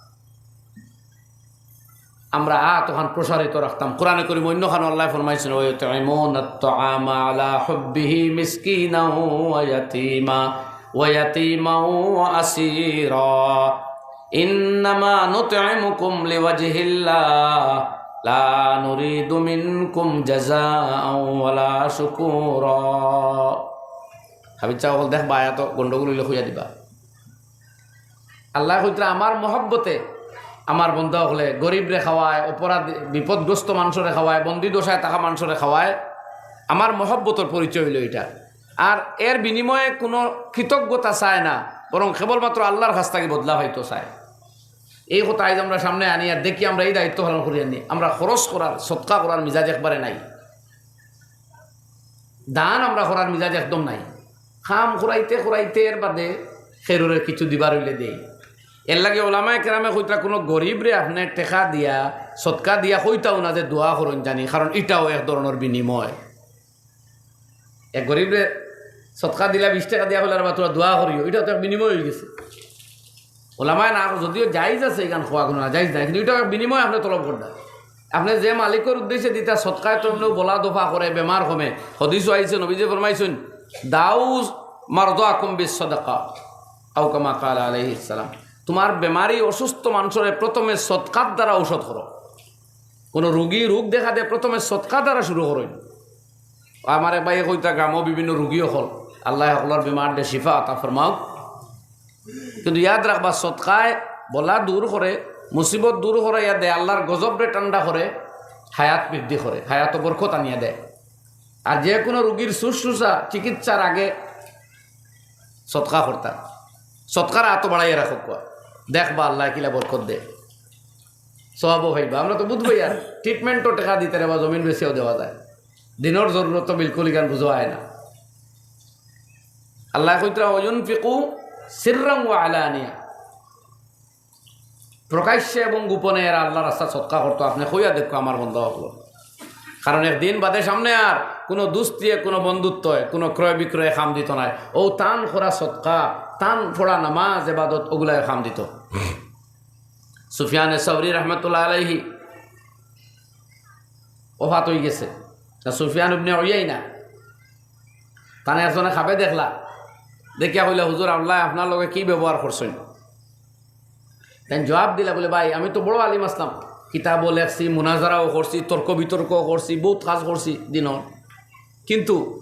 আমরা আত অখান প্রসারিত রাখতাম। কোরআনে করিম অইন্যখানো আল্লায় ফরমাইছইন, "ওয়া ইউতইমুনাত তাআমা আলা হুব্বিহি মিসকিনাও ওয়া ইয়াতীমা, ওয়া ইয়াতীমাও ওয়া আসীরা। ইন্নামা নুতইমুকুম লিওয়াজহিল্লাহ, লা নুরিদু মিনকুম জাযাআও ওয়ালা শুকুরা।" হাফিজ সাব অকল দেখবা, আয়াত গন্ডগোল অইলে কইয়া দিবা। আল্লায় কইতরা, আমার মহব্বতে আমার বন্দা অকলে গরিবরে খাওয়ায়, অপরাধ বিপদগ্রস্ত মানষরে খাওয়ায়, বন্দী দশায় থাকা মানষরে খাওয়ায়, আমার মহব্বতর পরিচয় অইলো ইটা। আর এর বিনিময়ে কুনু কৃতজ্ঞতা চায় না, বরং কেবলমাত্র আল্লাহর কাছ থাকি বদলা পাইতো চায়। এই কথা আইজ আমরা সামনে আনি আর দেখি আমরা এই দায়িত্ব পালন করি আনি। আমরা খরচ করার, সদকা করার মিজাজ একবারে নাই, দান আমরা করার মিজাজ একদম নাই। কাম করাইতে করাইতে এর বাদে খেরুরে কিছু দিবার অইলে দেই। এর লাগি ওলামায়ে কেরামে কইতরা, কুনু গরিবরে আপনে টেকা দিয়া, সদকা দিয়া কইতাও না যে দোয়া করইন জানি, কারণ ইটাও এক ধরনর বিনিময়। এক গরিবরে সদকা দিলা, বিশ টেকা দিয়া কইলা, "রে বা, তোরা দোয়া করিও", ইটাও তো এক বিনিময় অইগেছে। ওলামায়ে না, যদিও জায়েজ আছে, ইখান কওয়া কুনু নাজায়েজ নাই, কিন্তু ইটাও এক বিনিময় আপনে তলব কররা। আপনে যে মালিকর উদ্দেশ্যে দিতা, সদকায় তো এমনেও বলা দফা করে, বেমার কমে। হাদিসও আইছে, নবীজি ফরমাইছইন, "দাউ মারদাকুম বিস সাদাকা", আও কামা ক্বালা আলাইহিস সালাম। তুমার বেমারি অসুস্থ মানষরে প্রথমে সদকার দ্বারা ঔষধ করো। কুনু রুগী রোগ দেখা দে, প্রথমে সদকার দ্বারা শুরু করইন। আমার এক ভাইয়ে কইতরা, গ্রামো বিভিন্ন রুগী অকল, আল্লায় হকলর বেমাররে শিফা আতা ফরমাউক। কিন্তু ইয়াদ রাখবা, সদকায় বলা দূর করে, মুসিবত দূর করে, ইয়া দে আল্লাহর গজবরে ঠান্ডা করে, হায়াত বৃদ্ধি করে, হায়াতো বরকত আনিয়া দেয়। আর যে কুনু রুগীর শুশ্রূষা, চিকিৎসার আগে সদকা করতা, সদকার আতো বাড়াইয়া রাখউক্কা, দেখবা আল্লায় কিলা বরকত দে, সওয়াবও পাইবা। আমরা তো বুঝবায়, আর ট্রিটমেন্টো টেকা দিতে রে বা জমিন বেচিয়াও দেওয়া যায়। দিনর জরুরত তো বিলকুল ইখান বুঝা অয় না। আল্লায় কইতরা, "ওয়া ইউনফিকু সিররান ওয়া আলানিয়া।" প্রকাশ্যে এবং গোপনে এরা আল্লাহর রাস্তাত সদকা করতো। আপনে কইয়া দেখউক্কা আমার বন্দা অকলরে। কারণ একদিন বাদে সামনে আর কুনু দুস্তিয়ে, কুনু বন্ধুত্বয়, কুনু ক্রয় বিক্রয়ে কাম দিতো নায়। অউ তান করা সদকা, তান পড়া নামাজ, ইবাদত, অগুলায় কাম দিতো। সুফিয়ানে সৌরি রহমতুল্লাহ আলাইহি ওফাত অইগেছে। তা সুফিয়ান ইবনে উয়াইনা, তানে একজনে খাবে দেখলা, দেখিয়া কইলা, "হুজুর, আল্লায় আপনার লগে কি ব্যবহার করছইন?" তাইন জবাব দিলা বলে, "ভাই, আমি তো বড় আলিম আছলাম, কিতাবও লেখছি, মুনাজারাও করছি, তর্ক বিতর্কও করছি, বউত কাজ করছি দিনর, কিন্তু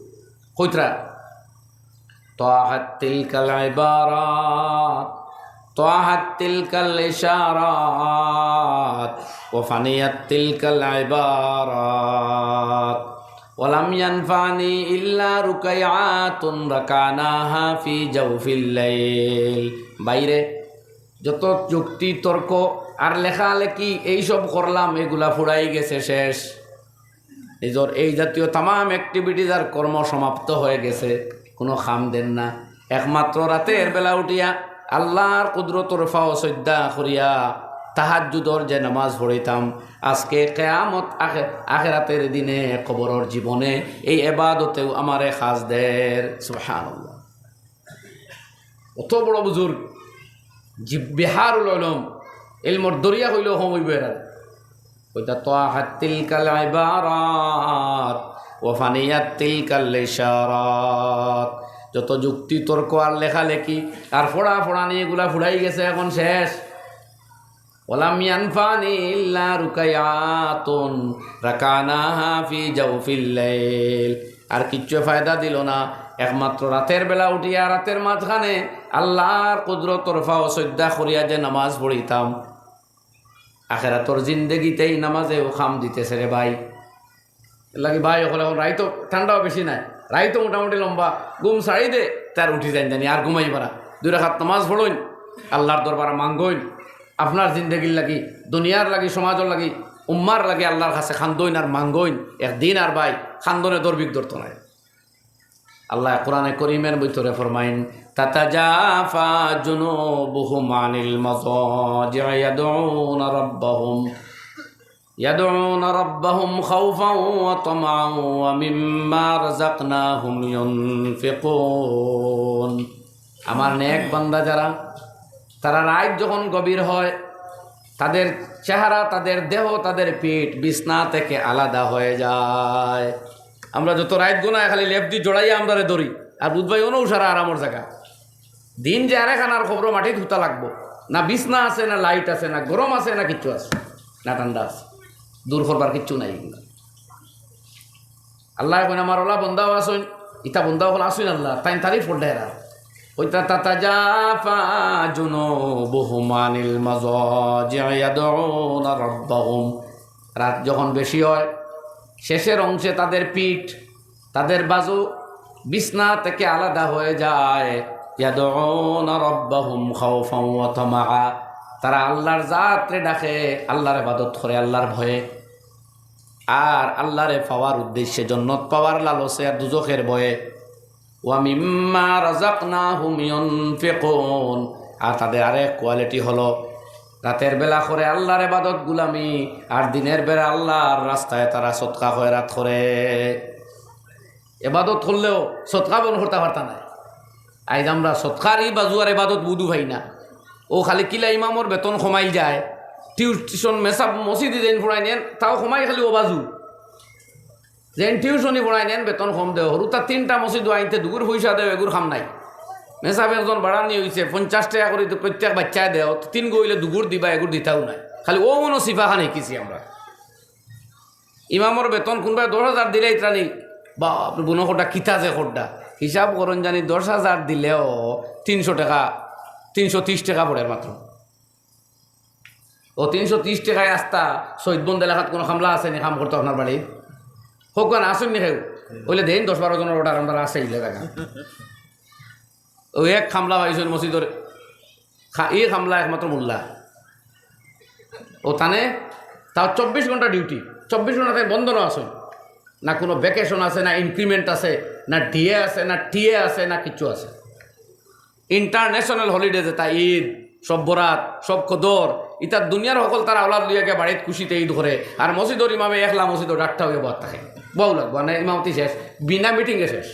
কইতরা, তাহাত তিলকাল ইবারাত, তাহাত তিলকাল ইশারাত, ওয়া ফানিয়াত তিলকাল ইবারাত, ওয়া লাম ইয়ানফানি ইল্লা রুকাইআতুন রাকানাহা ফি জাওফিল লাইল।" বাইরে যত যুক্তি, তর্ক আর লেখালেখি এইসব করলাম, এগুলা ফুরাই গেছে, শেষ। নিজর এই জাতীয় তামাম activities আর কর্ম সমাপ্ত হয়ে গেছে, কুনু কাম দের না। একমাত্র রাতের বেলা উঠিয়া আল্লাহর কুদরতর ফাও সইজদা করিয়া তাহাজ্জুদর যে নামাজ পড়িতাম, আজকে কিয়ামত আখে-, আখেরাতের দিনে কবরর জীবনে এই ইবাদতেও আমারে কাজ দের। সুবহানাল্লাহ। অত বড় বুজুর্গ, জি, বিহারুল উলুম, ইলমর দরিয়া কইলেও কম অইবো এরার। কইতা, "তাহাত তিলকাল ইবারাত, ওয়া ফানিয়াত তিলকাল ইশারাত।" যত যুক্তি, তর্ক আর লেখালেখি আর ফড়া ফড়ানি, এগুলা ফুরাই গেছে, এখন শেষ। ওয়ালাম ইয়ানফানি ইল্লা রুকাইআতুন রাকানাহা ফি জাওফিল লাইল। আর কিচ্ছু ফায়দা দিল না, একমাত্র রাতের বেলা উঠিয়া রাতের মাঝখানে আল্লাহর কুদরতর ফাও সইজদা করিয়া যে নামাজ পড়িতাম, আখেরাতর জিন্দেগিতে এই নামাজেও কাম দিতেছে রে ভাই। এর লাগি ভাই অকল, এখন রাইতো ঠান্ডাও বেশি নাই, রাইতো মোটামুটি লম্বা ঘুম ছাড়ি দে, তার উঠি যাইন জানি, আর ঘুমাইবা না। দুই রাকাত নামাজ পড়ইন, আল্লাহর দরবারে মাঙ্গইন, আপনার জিন্দেগির লাগি, দুনিয়ার লাগি, সমাজর লাগি, উম্মার লাগি আল্লার কাছে কান্দইন আর মাঙ্গইন, একদিন আর ভাই কান্দনে দরবিক ধরতো নায়। আল্লায় কোরআনে করিমের ভিতরে ফরমাইন, "তাতাজাফা জুনুবুহুম আনিল মাজাজিই ইয়াদউনা রাব্বাহুম, ইয়াদউনা রাব্বাহুম খাউফাও ওয়া তামাআও ওয়া মিম্মা রাযাকনাহুম ইউনফিকুন।" আমার নেক বান্দা যারা, তারা রাইত যখন গভীর হয়, তাদের চেহারা, তাদের দেহ, তাদের পিঠ বিছনা থেকে আলাদা হয়ে যায়। আমরা যত রাইত গুনায় খালি লেপ দি জড়াইয়া আমরারে ধরি, আর বুধবাই অনউ সারা আরামর জাগা। দিন যে আরেক আনার খবর মাটিত হুতা লাগবো, না বিছনা আছে, না লাইট আছে, না গরম আছে, না কিচ্ছু আছে, না ঠান্ডা আছে, দূর করবার কিচ্ছু নাই। আল্লায় কইন, "আমার ওলা বন্দাও আছইন, ইতা বন্দাও অকল আছইন আল্লাহ, তাইন তারিফ করলে এরা।" কইতা, "তাতাজাফা জুনুবুহুম আনিল মাজাজিই ইয়াদউনা রাব্বাহুম।" রাত যখন বেশি হয়, শেষের অংশে তাদের পিঠ, তাদের বাজু বিছনা থেকে আলাদা হয়ে যায়। ইয়াদউনা রাব্বাহুম খাউফাও ওয়া তামাআ। তারা আল্লার জাতরে ডাকে, আল্লার ইবাদত করে, আল্লার ভয়ে। আর আল্লারে পাওয়ার উদ্দেশ্যে, জন্নত পাওয়ার লালসে আর দুজখের ভয়ে। "ওয়া মিম্মা রাযাকনাহুম ইউনফিকুন।" আর তাদের আরেক কোয়ালিটি হলো, রাতের বেলা করে আল্লার ইবাদত গুলামি, আর দিনের বেলা আল্লার রাস্তায় তারা সদকা খয়রাত করে। ইবাদত করলেও সদকা বন্ধ করতা পারতা নায়। আইজ আমরা সদকার ই বাজু আর ইবাদত বুধু পাই না। অউ খালি কিলা ইমামর বেতন কমাইল যায়, টিউশন মেসাব মসজিদে যেইন পড়াইন, তাও কমাই খালি অউ বাজু। যেইন টিউশনি পড়াইন বেতন কম দেও, হুরুতা তিনটা মসজিদো আইনতে দুগুর পয়সা দেও, এগুর কাম নাই। মেসাব একজন বাড়ানি অইছে, পঞ্চাশ টেকা করি তো প্রত্যেক বাচ্চায় দেও, তো তিনগু অইলে দুগুর দিবা, এগুর দিতাউ নায়। খালি অউ মনো সিফাখান হিকিছি আমরা। ইমামর বেতন কুনবায় দশ হাজার দিলে ইতরানি, বাপরে, বুনো খোটা কিতা যে খোটা। হিসাব করইন জানি দশ হাজার দিলেও তিনশো টেকা, তিনশো তিরিশ টেকা পড়ের মাত্র। অউ তিনশো তিরিশ টেকায় আস্তা শহীদ বন্দ এলাকাত কুনু কামলা আছে নি কাম করতো আপনার বাড়ি? কউক্কা না, আছইন নি কেউ? অইলে দেইন দশ বারো জনর অর্ডার আমরার আছে ইলা জাগা। অউ এক কামলা পাইছইন মসজিদর, খা-, ই কামলা একমাত্র মোল্লা। অউ তানে তাও চব্বিশ ঘন্টা ডিউটি, চব্বিশ ঘন্টা তাইন বন্ধ না আছইন। না কুনু ভ্যাকেশন আছে, না ইনক্রিমেন্ট আছে, না ডিএ আছে, না টিএ আছে, না কিচ্ছু আছে। ইন্টারন্যাশনাল হলিডে যেতা, ঈদ, শব বরাত, শব কদর, ইতা দুনিয়ার হকলতার আওলাদ লইয়া গিয়া বাড়িত খুশিতে ঈদ করে। আর মসজিদর ইমামে একলা মসজিদো ডাকটা অইয়া বওয়াত থাকে। বওয়াউ লাগবো, মানে ইমামতি শেষ, বিনা মিটিংয়ে শেষ।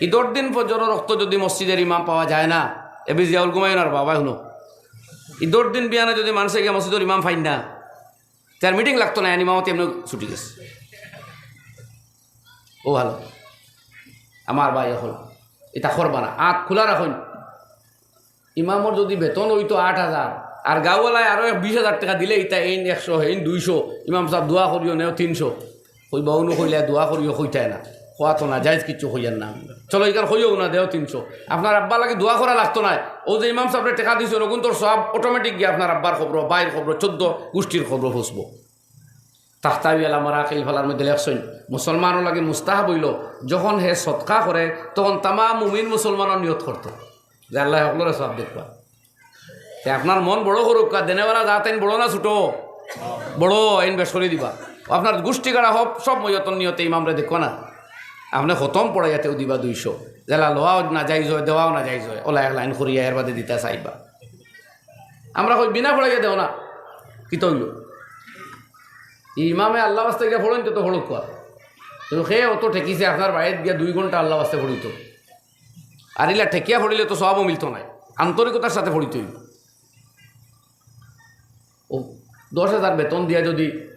ঈদর দিন ফজরর অক্ত যুদি মসজিদর ইমাম পাওয়া যায় না, এবি জিয়াউল ঘুমাইও না রে বাবা, হুনো। ঈদর দিন বিয়ানে যুদি মানষে গিয়া মসজিদর ইমাম পাইন না, তার মিটিং লাগতো নায়, ইমামতি এমনে ছুটি গেছে। অউ ভালা। আমার ভাই অকল, ইতা করবা না, আত খুলা রাখইন। ইমামর যুদি বেতন অইতো আট হাজার, আর গাঁওআলায় আরো এক বিশ হাজার টেকা দিলে, ইতা এইন একশো, এইন দুইশো, ইমাম সাব দোয়া করিও নেও তিনশো। কইবা, "অনো কইলা দোয়া করিও," কইতায় না। কওয়া তো নাজাইজ, কিচ্ছু কইয়ার না। চলো, ইখান কইও না, দেও তিনশো। আপনার আব্বার লাগি দোয়া করা লাগতো নায়। অউ যে ইমাম সাবরে টেকা দিছইন, অগুনতর সওয়াব অটোমেটিক গিয়া আপনার আব্বার কবরো, ভাইর কবরো, চৌদ্দ গুষ্টির কবরো পৌঁছবো। তাহতাবি আলা মারাকিল ফালার মধ্যে লেখছইন, মুসলমানর লাগি মুস্তাহাব অইলো, যখন হে সদকা করে, তখন তামাম মুমিন মুসলমানর নিয়ত করতো যে আল্লায় হকলরে সওয়াব দেখবা। তে আপনার মন বড় করউক্কা, দেনেওয়ালা জাত এইন বড় না ছোট? বড়, এইন বেশ করি দিবা। আপনার গুষ্টি গাড়া হক, সব মইয়তর নিয়তে ইমামরে দেখবা না। আপনে খতম পড়াইয়া তেউ দিবা দুইশো। যেলা লওয়াও নাজাইজ অয়, দেওয়াও নাজাইজ অয়, অলা এক লাইন করিয়া এর বাদে দিতা চাইবা। আমরা কই, "বিনা পড়াইয়া দেও না।" কিতা অইলো? ইমামে আল্লার ওয়াস্তে গিয়া পড়ইন তো, তো পড়উক্কা। কিন্তু হে অত ঠেকিছে, আপনার বাড়িত গিয়া দুই ঘন্টা আল্লার ওয়াস্তে পড়িতো। আর ইলা ঠেকিয়া পড়িলে তো সওয়াবও মিলতো নায়, আন্তরিকতার সাথে পড়িতো অইবো। অউ দশ হাজার বেতন দিয়া যুদি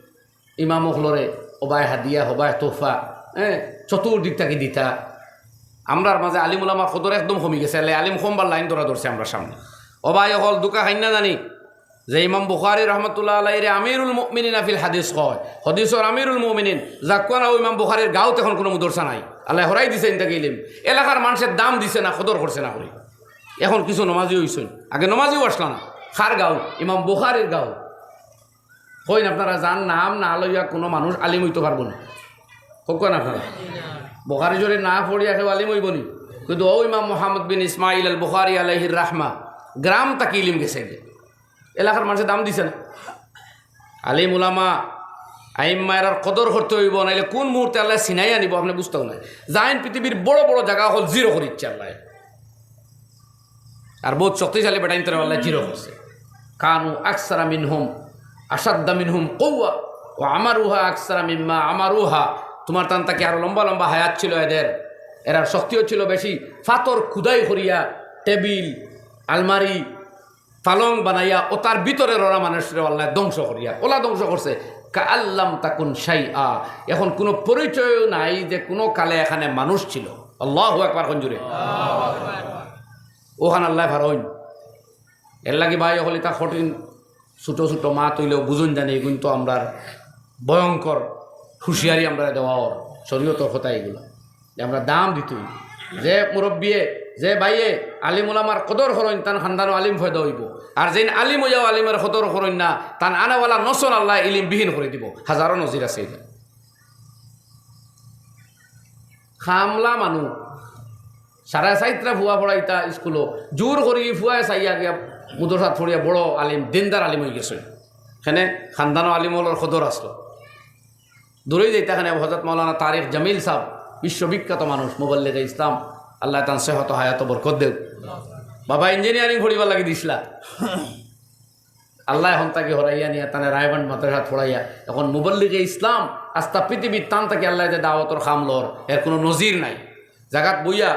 ইমাম অকলরে হবায় হাদিয়া, হবায় তোহফা, হ্যাঁ, চতুর্দিক থাকি দিতা। আমরার মাঝে আলিম উলামার কদর একদম কমি গেছে, এলে আলিম কমবার লাইন ধরা ধরছে আমরার সামনে। ও ভাই অকল, দুকা খাইন না জানি যে ইমাম বুখারী রহমতুল্লাহ আলাইহিরে আমিরুল মুমিনিন ফিল হাদিস কয়, হাদিসর আমিরুল মুমিনিন, যাউক্কা না অউ ইমাম বুখারীর গাঁওত এখন কুনু মুদরসা নাই। আল্লায় হরাই দিছে ইন থাকি ইলিম। এলাকার মানষে দাম দিছে না, কদর করছে না করি। এখন কিছু নমাজি অইছইন, আগে নমাজিও আছলা না। কার গাঁও? ইমাম বুখারীর গাঁও। কইন আপনারা, যার নাম না লইয়া কুনু মানুষ আলিম অইতো পারবো না। কউক্কা না আপনারা? বুখারী শরীফ না পড়িয়া কেউ আলিম অইবো নি? কিন্তু অউ ইমাম মুহাম্মদ বিন ইসমাইল আল বুখারী আলাইহির রাহমা গ্রাম থাকি ইলিম গেছে গি। এলাকার মানষে দাম দিছে না। আলিম উলামা, আইম্মা এরার কদর করতে অইবো, নাইলে কুন মুহূর্তে আল্লায় ছিনাইয়া নিবো আপনে বুঝতাউ নায়। যেইন পৃথিবীর বড় বড় জাগা অকল জিরো করিচ্ছে আল্লায়। আর বউত শক্তিশালী বেটাইন্তরে আল্লায় জিরো করছে। কানু আকসারা মিনহুম, আশাদ্দা মিনহুম কুওয়া, ওয়া আমারুহা আকসারা মিম্মা আমারুহা। তুমার তান থাকি আরো লম্বা লম্বা হায়াত ছিল এদের, এরার শক্তিও ছিল বেশি। ফাতর খুদাই করিয়া টেবিল, আলমারি, পালং বানাইয়া অতার ভিতরে রওরা মানুষরে আল্লায় ধ্বংস করিয়া, অলা ধ্বংস করছে। কাআল্লাম তাকুন শাইআ, এখন কুনু পরিচয়ও নাই যে কুনু কালে এখানে মানুষ ছিল। আল্লাহু আকবার, কইন জুরে। অখান আল্লায় ফারইন। এরলাগি ভাই অকল, ইতা কঠিন, ছোট ছোট মাত অইলেও বুঝইন জানি, ইগুইন তো আমরার ভয়ঙ্কর হুঁশিয়ারি আমরারে দেওয়া অর, শরীয়তর কথা ইগুলা। যে আমরা দাম দিতাম, যে মুরব্বিয়ে, যে ভাইয়ে আলিম উলামার কদর করইন, তান খান্দানো আলিম পয়দা অইবো। আর যেইন আলিম অইয়াও আলিমর কদর করইন না, তান আনাওয়ালা নসল আল্লায় ইলিম বিহীন করি দিবো। হাজারো নজির আছে ইটা। কামলা মানুষ, সাড়ে চাইরটা ফুয়া পড়াইতা স্কুলো, জোর করি ফুয়ায় চাইয়া গিয়া মাদ্রাসাত পড়িয়া বড় আলিম, দিনদার আলিম অইগেছে। এখানে খান্দানো আলিম অকলর কদর আছলো। দূরেই যাইতা, এখানে হজরত মাওলানা তারিক জামিল সাব, বিশ্ববিখ্যাত মানুষ, মুবল্লিগে ইসলাম, আল্লায় তান সেহত হায়াতো বরকত দেউক। বাবা ইঞ্জিনিয়ারিং পড়িবার লাগি দিছলা, আল্লায় অখন থাকি হরাইয়া নিয়া তানে রায়বান্দ মাদ্রাসাত পড়াইয়া, এখন মুবল্লিগে ইসলাম, আস্তা পৃথিবীত তান থাকি আল্লায় যে দাওয়াতর কাম লর, এর কুনু নজির নাই। জাগাত বইয়া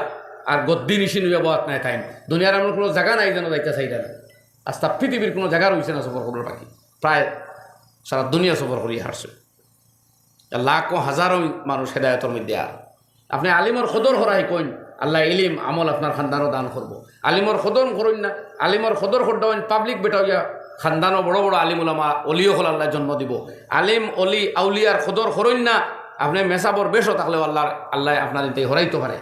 আর গদ্দি নিশিন অইয়া বওয়াত নায় তাইন। দুনিয়ার এমন কুনু জাগা নাই যেন যাইতা চাইরা না। আস্তা পৃথিবীর কুনু জাগা রইছে না সফর করবার বাকি। প্রায় সারা দুনিয়া সফর করিয়া হারছে। লাখো হাজারো মানুষ হেদায়তর মধ্যে। আর আপনে আলিমর কদর করা হিকইন, আল্লায় ইলিম আমল আপনার খান্দানো দান করবো। আলিমর কদর করইন না, আলিমর কদর করইন, পাবলিক বেটা অইয়া খান্দানো বড় বড় আলিম উলামা, অলি অকল আল্লায় জন্ম দিবো। আলিম, অলি, আউলিয়ার কদর করইন না, আপনে মেসাবর বেশও থাকলেও আল্লায়, আল্লায় আপনার ইনতে হরাইতো পারে।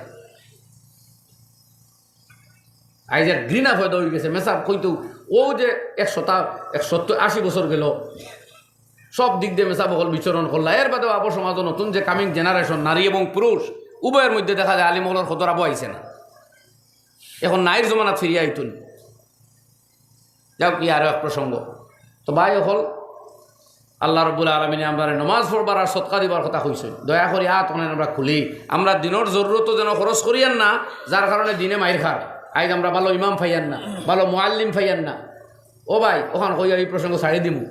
আইজ এক ঘৃণা পয়দা অইগেছে, মেসাব কইতো, অউ যে একশো তা, একশো তো আশি বছর গেল, সব দিক দিয়া মেসাব অকল বিচরণ করলা। এর বাদেও আবো সমাজো নতুন যে coming generation, নারী এবং পুরুষ, উভয়ের মধ্যে দেখা যায় আলিম অকলর কদর আবো আইছে না। এখন নাইর জমানাত ফিরিয়া আইতো নি। যাউক, ই আরো এক প্রসঙ্গ। তো ভাই অকল, আল্লাহ রব্বুল আলামিনে আমরারে নমাজ পড়বার আর সদকা দিবার কথা কইছইন। দয়া করি আত অনে আমরা খুলি, আমরা দিনর জরুরতো যেন খরচ করিয়ার না, যার কারণে দিনে মাইর খার। আইজ আমরা ভালো ইমাম পাইয়ার না, ভালো মুআল্লিম পাইয়ার না। ও ভাই, অখান কইয়া ই প্রসঙ্গ ছাড়ি দিমু।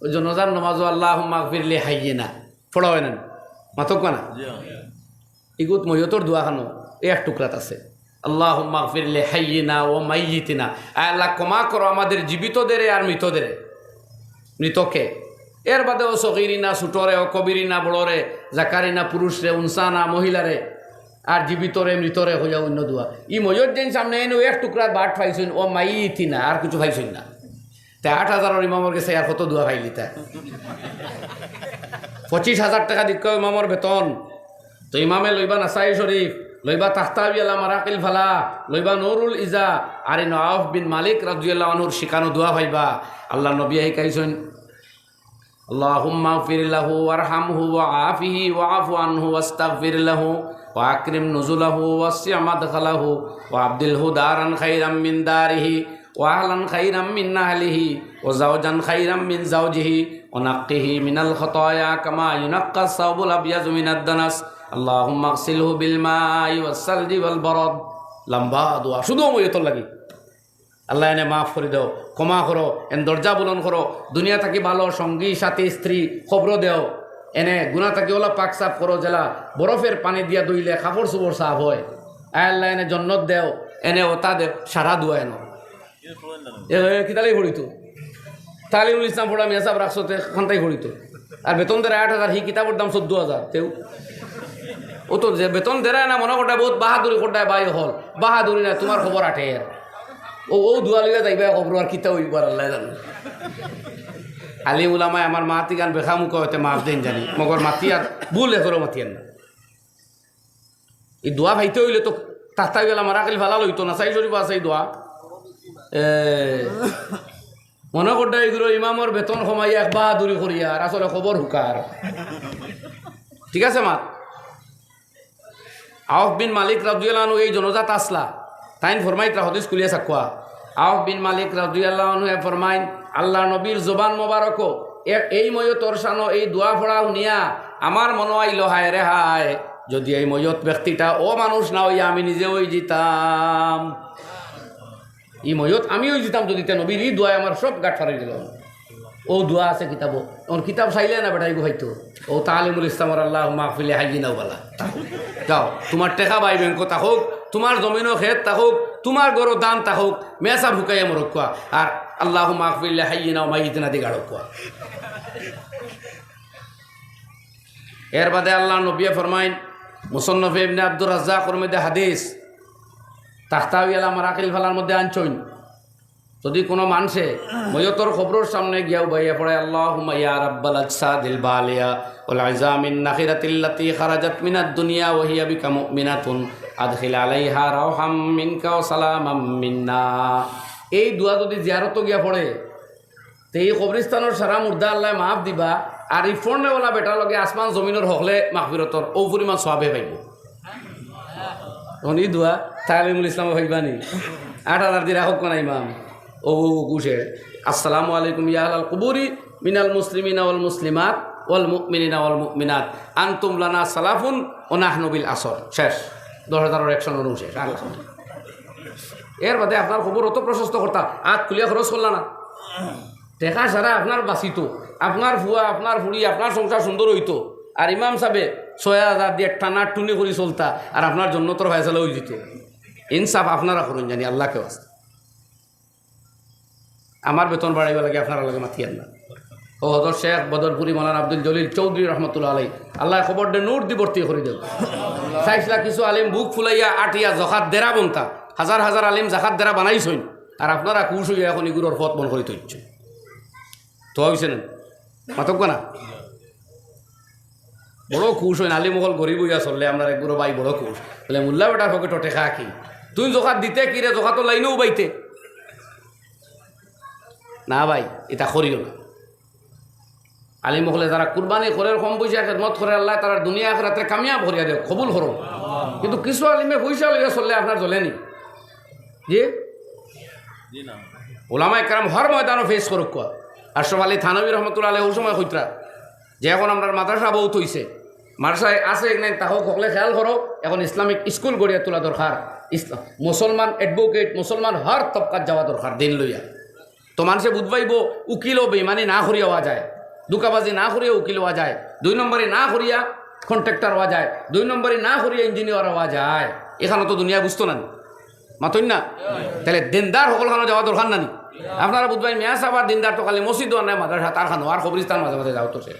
অউ জনাজার নমাজো আল্লাহুম্মা গফির লি হাইয়িনা পড়া অয় না নি? মাতউক্কা না? জি। ইগুত মইয়তর দোয়া খানো এক টুকরাত আছে, আল্লাহুম্মা গফির লি হাইয়িনা ওয়া মাইয়িতিনা। আয় আল্লাহ, ক্ষমা করো আমাদের জীবিতদেরে আর মৃতদেরে, মৃতকে। এর বাদেও সগিরিনা, ছোটরে, ও কবিরিনা, বড়রে, জাকারিনা, পুরুষরে, উনসানা, মহিলারে, আর জীবিতরে, মৃতরে কইয়া অইন্য দোয়া। ই মইয়ত যেইন সামনে এইন এক টুকরার বাট পাইছইন, ওয়া মাইয়িতিনা, আর কিচ্ছু পাইছইন না। তে আট হাজারর ইমামর গেছে আর কত দোয়া পাইলিতা? পঁচিশ হাজার টেকা দিক্কা ইমামর বেতন। তো ইমামে লইবা নাসাই শরীফ, লইবা তাহতাবি আলা মারাকিল ফালাহ, লইবা নুরুল ইজা, আর ইনো আউফ বিন মালিক রাদিয়াল্লাহু আনহুর শিখানো দোয়া পাইবা, আল্লাহর নবীয়ে শিখাইছইন, اللهم اغفر له وارحمه وعافه واعف عنه واستغفر له وأكرم نزله ووسع مدخله وأبدله دارا خيرا من داره وأهلا خيرا من أهله وزوجا خيرا من زوجه ونقه من الخطايا كما ينقى الثوب الأبيض من الدنس. اللهم اغسله بالماء والثلج والبرد. লম্বা দোয়া, শুধু মইয়তর লাগি। আল্লাহ এনে মাফ করি দেও, ক্ষমা করো, এন দরজা বুলন্দ করো, দুনিয়া থাকি ভালো সঙ্গী, সাথী, স্ত্রী, কবরো দেও, এনে গুনা থাকি ওলা পাক সাফ করো, যেলা বরফের পানি দিয়া ধুইলে কাপড় চোপড় সাফ হয়। আয় আল্লাহ এনে জন্নত দেও, এনে ওতা দেও, সারা দোয়া এনো। এ, এ, কিতালাই পড়িতো। তালিমুল ইসলাম পড়া মিয়া সাহেব রাখছো তে খান্তাই পড়িতো। আর বেতন দেরা আট হাজার, হি কিতাবর দাম চোদ্দ হাজার, তেউ। ও তো যে বেতন দেরা না মনে করতায় বহুত বাহাদুরি করতায় ভাই অকল। বাহাদুরি না, তুমার খবর আটের। ও, ও দোয়া লইয়া যাইবা কবরো আর কিতা অইবার আল্লাহ জানো। আলিম উলামায় আমার মাতিগান বেখামুখা অইতে মাফ দেইন জানি। মগর মাতিয়ার ভুল এ করো মাতিয়ার না। ই দোয়া পাইতে অইলে তো তাহতাবি আলা মারাকিল ফালাহ লইতো না, নাসাই শরীফো আছে ই দোয়া। এ, মনে করতায় ইগুরে ইমামর বেতন কমাইয়া এক বাহাদুরি করিয়ার, আসলে কবর হুকার। ঠিক আছে মা? আউফ বিন মালিক রাদিয়াল্লাহু আনহু এই জনাজাত আছলা, তাইন ফরমাইতরা, হাদিস খুলিয়া চাউক্কা। আউফ বিন মালিক রাদিয়াল্লাহু আনহু এ ফরমাইন, আল্লার নবীর জবান মোবারকো এ-, এই ময়তর শানো এই দোয়া পড়া হুনিয়া আমার মনো আইলো, হায় রে হায়, যুদি এই ময়ত ব্যক্তিটা অউ মানুষ না অইয়া আমি নিজে অইযিতাম, ই ময়ত আমি অইযিতাম যুদি, তে নবীর ই দোয়ায় আমার সব গাট ফাড়ি দিলো। অউ দোয়া আছে কিতাবো, অখন কিতাব চাইলে না বেটা ইগু পাইতো। অউ তালিমুল ইসলামর আল্লাহুম্মা আগফির লি হাইয়িনা ওয়া বালা। যাও, তুমার টেকা বাই ব্যাংকো থাকউক, তুমার জমিনো খেত থাকউক, তুমার ঘরো ধান থাকউক, মেসাব হুকাইয়া মরউক্কা, আর আল্লাহুম্মা আগফির লি হাইয়িনা ওয়া মাইয়িতিনা দি গাড়উক্কা। এর বাদে আল্লার নবীয়ে ফরমাইন, মুসন্নফে ইবনে আব্দুর রাজ্জাকর মধ্যে হাদিস, তাহতাউয়ালা মারাকিল ফালার মধ্যে আনছইন, যুদি কুনু মানষে ময়তর কবরর সামনে গিয়া উবাইয়া পড়ে, "আল্লাহুম্মা ইয়া রাব্বাল আজসাদিল বালিয়া ওয়াল ইজামিন নাখিরাতিল্লাতি খারাজাত মিনাদ দুনিয়া ওয়া হিয়া বিকা মুমিনাতুন, আদখিল আলাইহা রাওহাম মিনকা ওয়া সালামাম মিন্না।" এই দোয়া যুদি জিয়ারতো গিয়া পড়ে, তে ই কবরিস্তানর সারা মুর্দা আল্লায় মাফ দিবা, আর ই ফড়নেওয়ালা বেটার লগে আসমান জমিনর হকলে মাগফিরতর অউ পরিমাণ সওয়াবে পাইবো। অখন ই দোয়া তালিমুল ইসলামো পাইবা নি? আট হাজার দি রাখউক্কা না ইমাম। অউ, অউ, অউ, কুশে, "আসসালামু আলাইকুম ইয়া আহলাল কুবুরি মিনাল মুসলিমিনা ওয়াল মুসলিমাত ওয়াল মুমিনিনা ওয়াল মুমিনাত, আনতুম লানা সালাফুন ওয়া নাহনু বিল আসর।" শেষ। দশ হাজারর একশো নু শেষ। আর এর বাদে আপনার কবর অত প্রশস্ত করতা, আত খুলিয়া খরচ করলা না। টেকা সারা আপনার বাঁচিতো, আপনার ফুয়া, আপনার ফুড়ি, আপনার সংসার সুন্দর অইতো। আর ইমাম সাবে ছয় হাজার দি টানা টুনি করি চলতা, আর আপনার জন্নতর ফয়সালা অইযিতো। ইনসাফ আপনারা করইন জানি, আল্লাকে ওয়াস্তে। আমার বেতন বাড়াইবার লাগি আপনারার লগে মাতিয়ার না। অউ হজরত শেখ বদরপুরি মৌলানা আব্দুল জলিল চৌধুরী রহমতুল্লাহ আলাই, আল্লায় কবররে নূর দি ভর্তি করি দেউক। চাইছলা কিছু আলিম বুক ফুলাইয়া আটিয়া জকাত দেরা বনতা, হাজার হাজার আলিম জকাত দেরা বানাইছইন, আর আপনারা খুশ অইয়া অখন ইগুরর পথ বন্ধ করি থইছইন। তো অইছে না? মাতউক্কা না? বড় খুশ অইন, আলিম অকল গরিব অইয়া চললে আমরার এগুরো ভাই বড় খুশ। বলে, "মুল্লা বেটার পকেটো টেকা কি? তুই জকাত দিতে কিরে, জকাতর লাইনো উবাইতে?" না ভাই, ইতা করিও না। আলিম অকলে যারা কুরবানি করের, কম পয়সা খেদমত করের, আল্লায় তারার দুনিয়া আখিরাতরে কামিয়াব করিয়া দেউক, কবুল করো। কিন্তু কিছু আলিমে পয়সা লইয়া চললে আপনার জ্বলে নি। জি? ওলামায়ে কেরাম হর ময়দানো ফেস করউক্কা। আশরাফ আলী থানভী রহমতুল্লাহ আলাইহি অউ সময় কইতরা যে অখন আমরার মাদ্রাসা বউত অইছে, মাদ্রাসায় আছে কি নাই তাও হকলে খেয়াল করো, অখন ইসলামিক স্কুল গড়িয়া তোলা দরকার। ইসলাম, মুসলমান অ্যাডভোকেট, মুসলমান হর তবকাত যাওয়া দরকার দিন লইয়া। তো মানষে বুঝবাইবো, উকিলও বেইমানি না করিয়া অওয়া যায়, ধুকাবাজি না করিয়া উকিল অওয়া যায়, দুই নম্বরি না করিয়া কন্ট্রাক্টর অওয়া যায়, দুই নম্বরি না করিয়া ইঞ্জিনিয়ার অওয়া যায়। ইখানো তো দুনিয়ায় বুঝতো না নি, মাতইন না? তাইলে দিনদার হকলখানো যাওয়া দরকার না নি? আপনারা বুঝবাইন, মিয়া সাব আর দিনদার তো খালি মসজিদো আর নায় মাদ্রাসা, তার খানো আর কবরিস্তান মাঝে মাঝে যাও তো সে।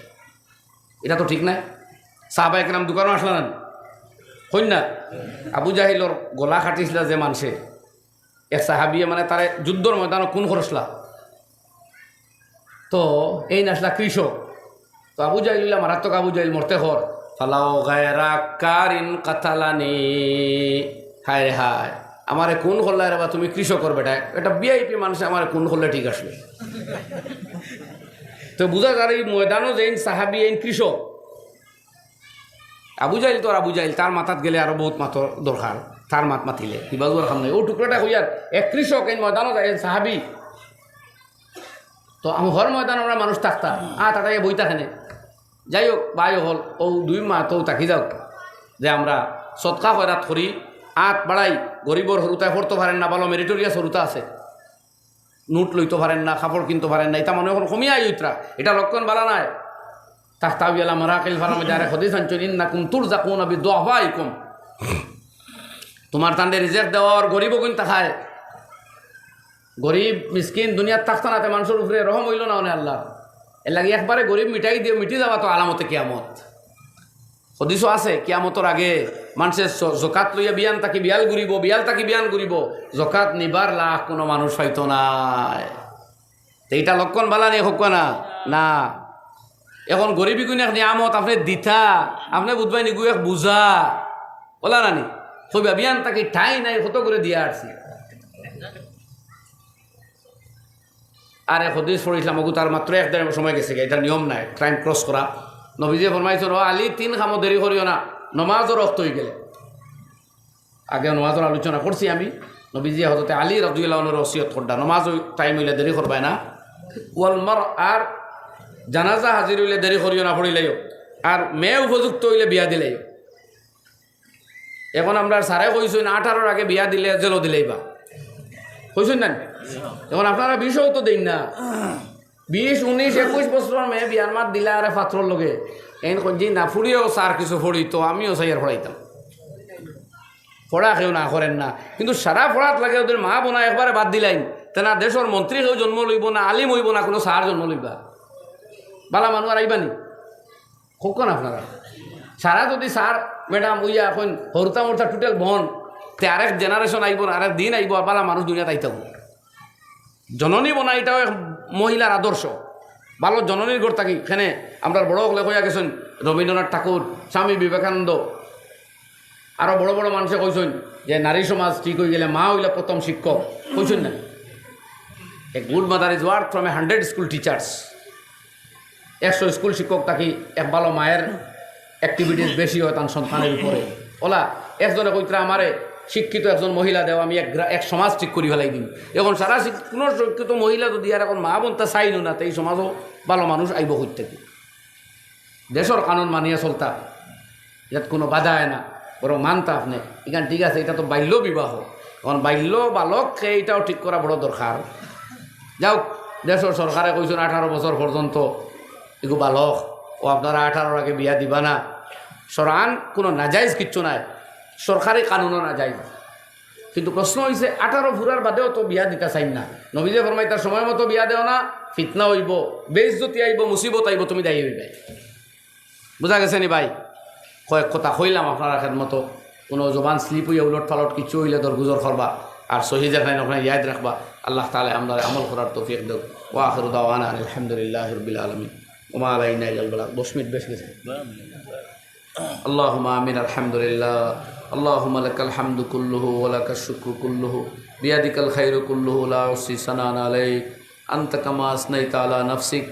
ইটা তো ঠিক নায়। সাহাবা একরাম দোকানো আসলা না নি? কইন না? আবু জাহিলর গলা কাটিছলা যে মানষে, এক সাহাবিয়ে মানে তারে যুদ্ধর ময়দানো খুন করছলা। তো এইন আছলা কৃষক। তো আবু জাহিল অইলা মারাত্মক আবু জাহিল, মরতে কর। "ফালাউ গায়রা কারিন কাতালানি।" হায় রে হায়, আমারে খুন করলায় রে বা তুমি কৃষকর বেটা। একটা ভিআইপি মানষে আমারে খুন করলে ঠিক আছিল। তো বুঝা যার ই ময়দানো যেইন সাহাবি এইন কৃষক। আবু জাহিল তো আর আবু জাহিল, তার মাতাত গেলে আরো বউত মাতর দরকার, তার মাত মাতিলে। কিবা জোর খাম নাই। অউ টুকরাটা কইয়ার, এক কৃষক এইন ময়দানো যায়, এইন সাহাবি। তো আম-, হর ময়দানো আমরা মানুষ থাকতা, আ, তাতাইয়া বই থাকে নে। যাই হোক, ভাই অকল, অউ দুই মাত অউ থাকি যাউক, যে আমরা সদকা খয়রাত করি, আত বাড়াই, গরিবর হুরুতায় পড়তো পারের না, ভালা মেরিটোরিয়াস হুরুতা আছে, নোট লইতো পারের না, কাপড় কিনতো পারের না, ইতা মনো অয় অখন কমিয়া আইতরা, ইটা লক্ষণ ভালা নায়। তাহতাউয়ালা মারাকিল ফালার মধ্যে আরেক হাদিস আনছইন, "ইন্নাকুম তুরজাকুনা বিদুআফাইকুম।" তুমার তানরে রিজেক দেওয়া অর গরিব অগুইন থাকায়। গরিব, মিসকিন দুনিয়াত থাকতা না, তে মানষর উপরে রহম অইলো না অনে আল্লার। এরলাগি একবারে গরিব মিটাই দিও, মিটি যাবা তো আলামতে কিয়ামত। হাদিসো আছে, কিয়ামতর আগে মানষে জ-, জকাত লইয়া বিয়ান থাকি বিয়াল ঘুরিবো, বিয়াল থাকি বিয়ান ঘুরিবো, জকাত নিবার লাখ কুনু মানুষ পাইতো নায়। তে ইটা লক্ষণ ভালা নি, কউক্কা না? না। অখন গরিব ইগুইন এক নিয়ামত, আপনে দিতা, আপনে বুঝবাইন ইগু এক বুঝা। অলা না নি? কইবা, "বিয়ান থাকি ঠাই নাই, কত করি দিয়া আরছি।" আর এক হাদিস পড়ছিলাম, অগু তার মাত্র এক দেড় সময় গেছে, ইটা নিয়ম নায়, টাইম ক্রস করা। নবীজিয়ে ফরমাইছইন, "ও আলী, তিন কামো দেরি করিও না, নমাজর অক্ত অইগেলে।" আগে নমাজর আলোচনা করছি আমি। নবীজিয়ে হজরতে আলী রাদিয়াল্লাহু আনহুরে ওসিয়ত কররা, নমাজ টাইম অইলে দেরি করবায় না। ওয়াল মার, আর জানাজা হাজির অইলে দেরি করিও না, পড়িলাইও। আর মেয়ে উপযুক্ত অইলে বিয়া দিলাইও। এখন আমরার স্যারে কইছইন আঠারোর আগে বিয়া দিলে জেলো দিলাইবা, কইছইন না? এখন আপনারা বিশও তো দেইন না, বিশ, উনিশ, একুশ বছরর মেয়ে বিয়ার মাত দিলা আরে পাত্রর লগে। এইন কইছি না, ফুড়িও স্যার কিছু পড়ি তো আমিও চাইয়ার পড়াইতাম। পড়া কেউ না করের না, কিন্তু সারা পড়াত লাগে ওদের মা বোনা একবারে বাদ দিলাইন। তে না দেশর মন্ত্রী কেউ জন্ম লইবো, না আলিম অইবো, না কুনু স্যার জন্ম লইবা। বালা মানুষ আর আইবানি? কখন আপনারা সারা যদি স্যার ম্যাডাম অইয়া এখন হরতা মরতা টোটাল বন, তে আরেক জেনারেশন আইবো না, আরেক দিন আইবো, আর বালা মানুষ দুনিয়াত আইতাম। জননী বনা এটাও এক মহিলার আদর্শ। ভালো জননীর ঘর থাকি, এখানে আমরার বড় অকলে কইয়া গেছইন রবীন্দ্রনাথ ঠাকুর, স্বামী বিবেকানন্দ, আরো বড় বড় মানষে কইছইন যে নারী সমাজ ঠিক অইগেলে মা অইলা প্রথম শিক্ষক, কইছইন না? A good mother is worth from a hundred school teachers। একশো স্কুল শিক্ষক থাকি এক ভালো মায়ের অ্যাক্টিভিটিস বেশি অয় তান সন্তানের উপরে। অলা একজনে কইতরা আমারে, শিক্ষিত একজন মহিলা দেও, আমি এক গ্রা-, এক সমাজ ঠিক করি ফেলাই দিমু। এখন সারা শিক-, কুনু শিক্ষিত মহিলা যদি আর এখন মা বনতা চাইন না, তে এই সমাজও ভালো মানুষ আইবো কই থাকি? দেশর কানুন মানিয়া চলতা, ইয়াত কুনু বাধা অয় না, বরং মানতা আপনে। ইখান ঠিক আছে, ইটা তো বাল্য বিবাহ। এখন বাল্য বালককে ইটাও ঠিক করা বড় দরকার। যাউক, দেশর সরকারে কইছইন আঠারো বছর পর্যন্ত এগু বালক, ও আপনারা আঠারোর আগে বিয়া দিবা না। শরআন কুনু নাজাইজ কিচ্ছু নাই, সরকারি কানুনও নাজাইজ। কিন্তু প্রশ্ন অইছে, আঠারো ফুরার বাদেও তো বিয়া দিতা চাইন না। নবীজি ফরমাইতা, "সময় মতো বিয়া দেও না, ফিতনা অইবো, বেইজ্জতি আইবো, মুসিবত আইবো, তুমি দায়ী অইবায়।" বুঝা গেছে নি ভাই? কয়েক কথা কইলাম আপনারার খেদমতো, কুনু জবান স্লিপ অইয়া উলট পালট কিচ্ছু অইলে দরগুজর করবা, আর সহি যেখানে ওখানে ইয়াদ রাখবা। আল্লাহ তাআলা আমরারে আমল করার তৌফিক দেউক। ওয়া আখিরু দাওয়ানা আলহামদুলিল্লাহি রাব্বিল আলামিন। ওয়া মা আলাইনা ইল্লাল বালাগ। দশ মিনিট বেশি গেছে। اللهم آمين، الحمد لله، اللهم لك الحمد كله ولك الشكر كله، بيدك الخير كله، لا أحصي ثناء عليك، أنت كما أثنيت على نفسك،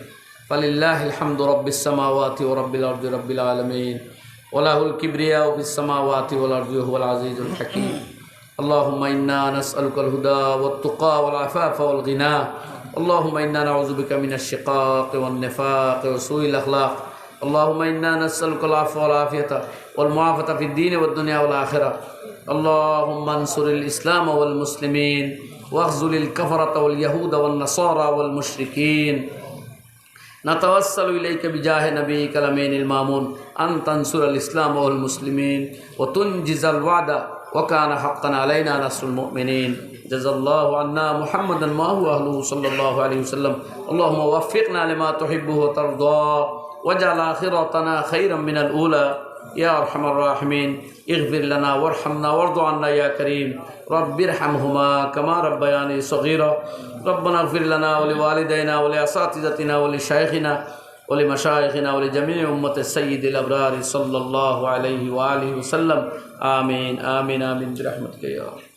فلله الحمد رب السماوات ورب الأرض رب العالمين، وله الكبرياء في السماوات والأرض وهو العزيز الحكيم. اللهم إنا نسألك الهدى والتقى والعفاف والغنى. اللهم إنا نعوذ بك من الشقاق والنفاق وسوء الأخلاق. اللهم إنا نسألك العفو والعافية والمعافاة في الدين والدنيا والآخرة. اللهم انصر الإسلام والمسلمين واخذل الكفرة واليهود والنصارى والمشركين. نتوسل إليك بجاه نبيك الأمين المامون أن تنصر الإسلام والمسلمين وتنجز الوعد وكان حقا علينا نصر المؤمنين. جزى الله عنا محمدا ما هو أهله صلى الله عليه وسلم. اللهم وفقنا لما تحبه وترضى واجعل آخرتنا خيرا من الأولى يا أرحم الراحمين. اغفر لنا وارحمنا وارض عنا يا كريم. رب ارحمهما كما ربياني صغيرا. ربنا اغفر لنا ولوالدينا ولأساتذتنا ولشيخنا ولمشايخنا ولجميع أمة السيد الأبرار صلى الله عليه وآله وسلم. آمين، آمين، آمين برحمتك يا أرحم.